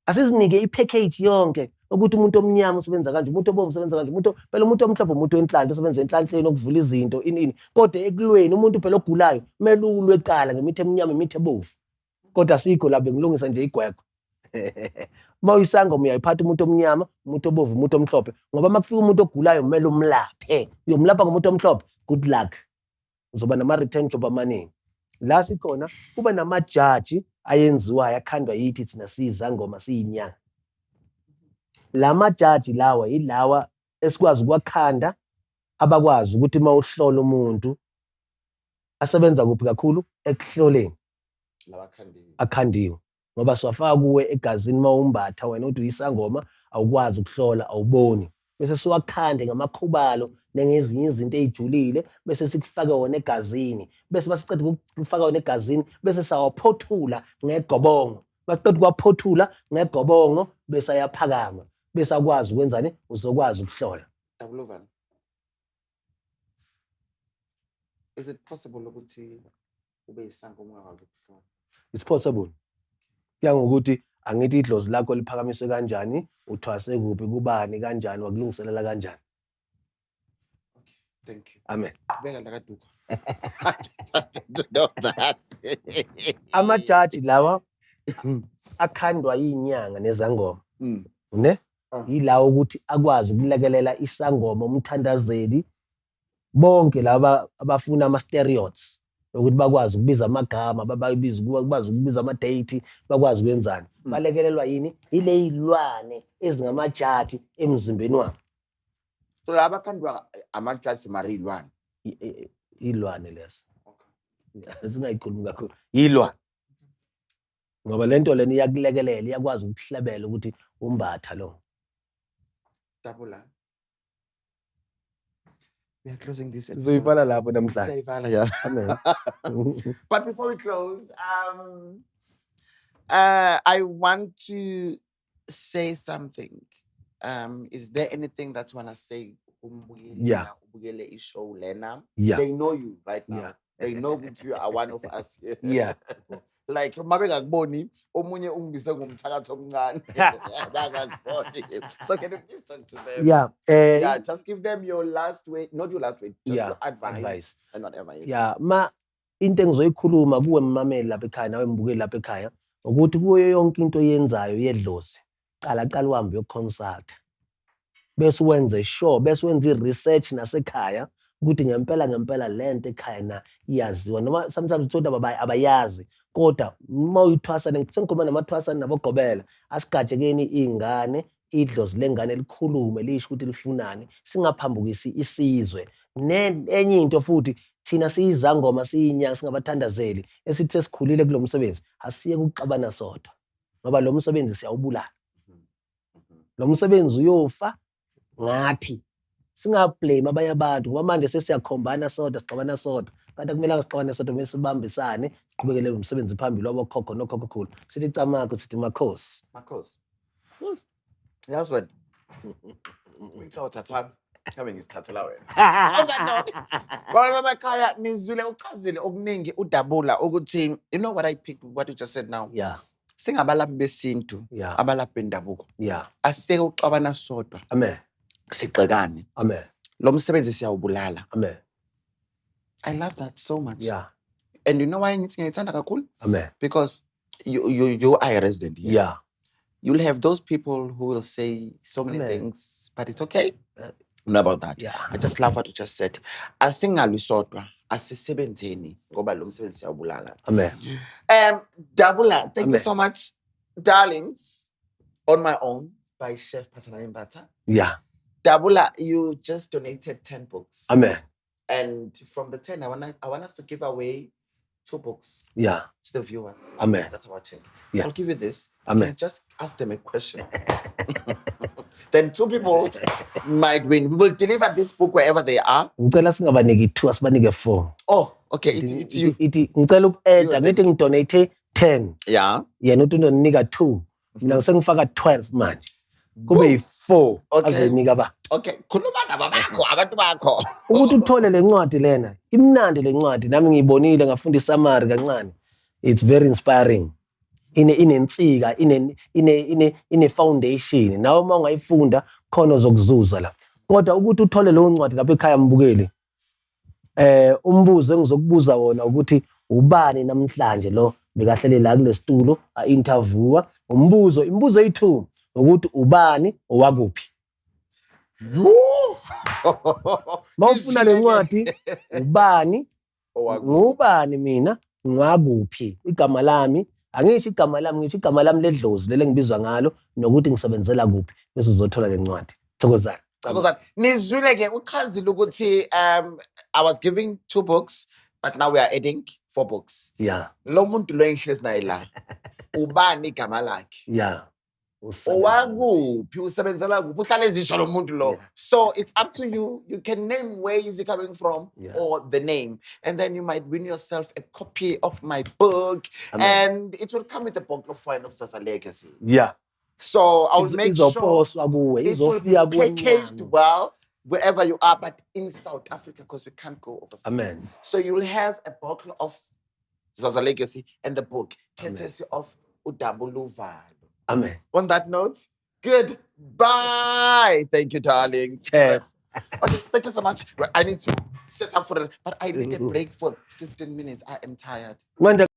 Asizinike i-package yonke ukuthi umuntu omnyama usebenza kanje, umuntu obomvu usebenza kanje, umuntu phela umuntu omhlophe umuntu wenhlanhla usebenza enhlanhleni okuvula izinto ini ini. Kodwa ekulweni umuntu phela ogulayo kumele ulwe kuqala ngemithi eminyama, imithi ebovu. Kodwa asikho la, bengilungisa nje igwegwe. Uma uyisangoma uyayiphatha umuntu omnyama, umuntu obovu, umuntu omhlophe, ngoba uma kufika umuntu ogulayo kumele umlaphe. Uyomlapha ngomuntu omhlophe? Good luck. Uzoba nama-return job amaningi. La sikhona kuba namajaji ayenziwayo akhandwa yithi thina siyizangoma, siyinyanga. La majaji lawa yilawa esikwazi ukwakhanda, abakwazi ukuthi uma uhlola umuntu asebenza kuphi kakhulu ekuhloleni. Lawakhandiwe. Akhandiwe ngoba siwafaka kuwe egazini. Uma umbatha wena uthi uyisangoma, awukwazi ukuhlola, awuboni, bese siwakhande ngamakhubalo nengezinye izinto ey'julile, bese sikufake wona egazini, bese basiceda ukufaka wona egazini, bese sawaphothula ngegobongo. Basiqeda ukuwaphothula ngegobongo, bese ayaphakama, bese akwazi ukwenzani, uzokwazi ukuhlola. Dabulovana. Is it possible ukuthi ube isangoma ungakwazi ukuhlola? It's possible. Kuya ngokuthi angithi idlozi lakho liphakamiswe kanjani, uthwase kuphi, kubani, kanjani, wakulungiselela kanjani. Okay, thank you. Amen. Qhubeka la kaDuka. I just wanted to know that. Amajaji lawa akhandwa yinyanga nezangoma, ne? Ah. Yilawo ukuthi akwazi ukulekelela isangoma, umthandazeli, bonke laba abafuna ama-stereotypes ukuthi bakwazi ukubiza amagama, bababiza, bakwazi ukubiza ama-date, bakwazi ukwenzani. Balekelelwa yini? Yile yilwane ezingamajaji emzimbeni wabo. So laba khandwa amajaji mara iy'lwane. Ilwane lezo. Singayikhulumi kakhulu. Yilwane. Ngoba lento lena iyakulekelela, iyakwazi ukuhlebela ukuthi umbatha lo. Dabula. We are closing this episode. Sizoyivala lapho namhlanje. Siyayivala, yeah. Amen. But before we close, I want to say something. Is there anything that you wanna say kumbukeli la ubukele i-show lena? They know you right now. They know ukuthi you are one of us here. Like uma bengakuboni, omunye ungibize ngomthakathi omncane. Bangakuboni. So can you please talk to them? Yeah. Yeah, just give them your last word, not your last word, just your advice, advice. And whatever it is. Yeah, ma into engizoyikhuluma kuwe mmameli lapha ekhaya, nawe mbukeli lapha ekhaya, ukuthi kuyo yonke into oyenzayo yedlozi, qala qala uhambe uyoconsulta, bese wenze sure, bese wenza i-research nasekhaya ukuthi ngempela ngempela lento ekhaya na iyaziwa, noma sometimes uthola abayazi. Kodwa uma uyithwasa, sengikhuluma namathwasane nabogobela, asigajekeni iy'ngane, idlozi lengane likhulume, lisho ukuthi lifunani, singaphambukisi isizwe. Enye into futhi, thina siyizangoma, siyinyanga, singabathandazeli esithi sesikhulile kulo msebenzi, asiyeke ukuxabana sodwa, ngoba lo msebenzi siyawubulala. Lo msebenzi uyofa ngathi. Singablame abanye abantu, ngoba manje sesiyakhombana sodwa, sixabana sodwa, kanti akumelanga sixabane sodwa. Kumele sibambisane, siqhubekele umsebenzi phambili wabokhokho nokhokhokhulu. Sithi camagu, sithi makhosi. Makhosi. Yazi wena, uyithiwa uthathwani ngabe ngisithathela wena. On that note, baba emakhaya, nizwile, uchazile okuningi uDabula ukuthi, you know what I picked, what you just said now? Yeah. Singabalaphi besintu, abalaphi bendabuko, asiyeke ukuxabana sodwa, Amen. Sigxekane. Amen. Lo msebenzi siyawubulala. Amen. I love that so much. And you know why ngithi ngiyayithanda kakhulu? Amen. Because you are a resident here. You'll have those people who will say so many Amen. Things, but it's okay. Not about that. I just love what you just said. Asingalwi sodwa, asisebenzeni ngoba lo msebenzi siyawubulala. Amen. Dabula, thank you Amen. So much. Darlings, On My Own by Chef Phathanani Mbatha. Dabula, you just donated 10 books. Amen. And from the 10, I want us to give away two books to the viewers. Amen. That's our check. So I'll give you this. You Amen. can just ask them a question. Then two people might win. We will deliver this book wherever they are. Ngicela singabaniki two, asibanike four. Oh, okay. It's you. Ithi ngicela uku-adda, You ngithi ngidonate 10. Yeah. Yena uthi undonika 2. Mina sengifaka 12 manje. Kube yi-4 azoyinika ba. Okay. Khuluma nabo bakho, abantu bakho. Ukuthi uthole le ncwadi lena, imnandi le ncwadi, nami ngiyibonile, ngafunda isummary kancane. It's very inspiring. Ine inensika, ine foundation. Nawe uma ungayifunda khona uzokuzuza la. Kodwa ukuthi uthole leyo ncwadi lapha ekhaya mbukeli, umbuzo engizokubuza wona ukuthi ubani namhlanje lo bekahlele la kule situlo a-interviewa? Umbuzo, imibuzo eyi-2, ukuthi ubani, owakuphi. Yo! Mawufuna le ncwadi, ubani, Owakuphi. ngubani mina, ngwakuphi, igama lami, angisho igama lami, ngisho igama lami ledlozi leli engibizwa ngalo, nokuthi ngisebenzela kuphi, bese uzothola le ncwadi. Thokozani. Thokozani. Nizwile ke, uchazile ukuthi I was giving two books, but now we are adding four books. Lo muntu lo engihlezi naye la, ubani igama lakhe? Owakuphi, usebenzela kuphi, uhlala ezisho lo muntu lo. So it's up to you. You can name where is he coming from or the name, and then you might win yourself a copy of my book. Amen. And it will come with a bottle of wine of Zaza Legacy. So I will make sure Izoposwa kuwe, it will be izofika kuwe packaged nyanga. Well wherever you are, but in South Africa, because we can't go overseas. Amen. So you'll have a bottle of Zaza Legacy and the book, Amen. Courtesy of uDabuluvalo. Amen. On that note, goodbye. Thank you, darlings. Cheers. Okay, thank you so much. Well, I need to set up for it, but I need a break for 15 minutes. I am tired. Manje.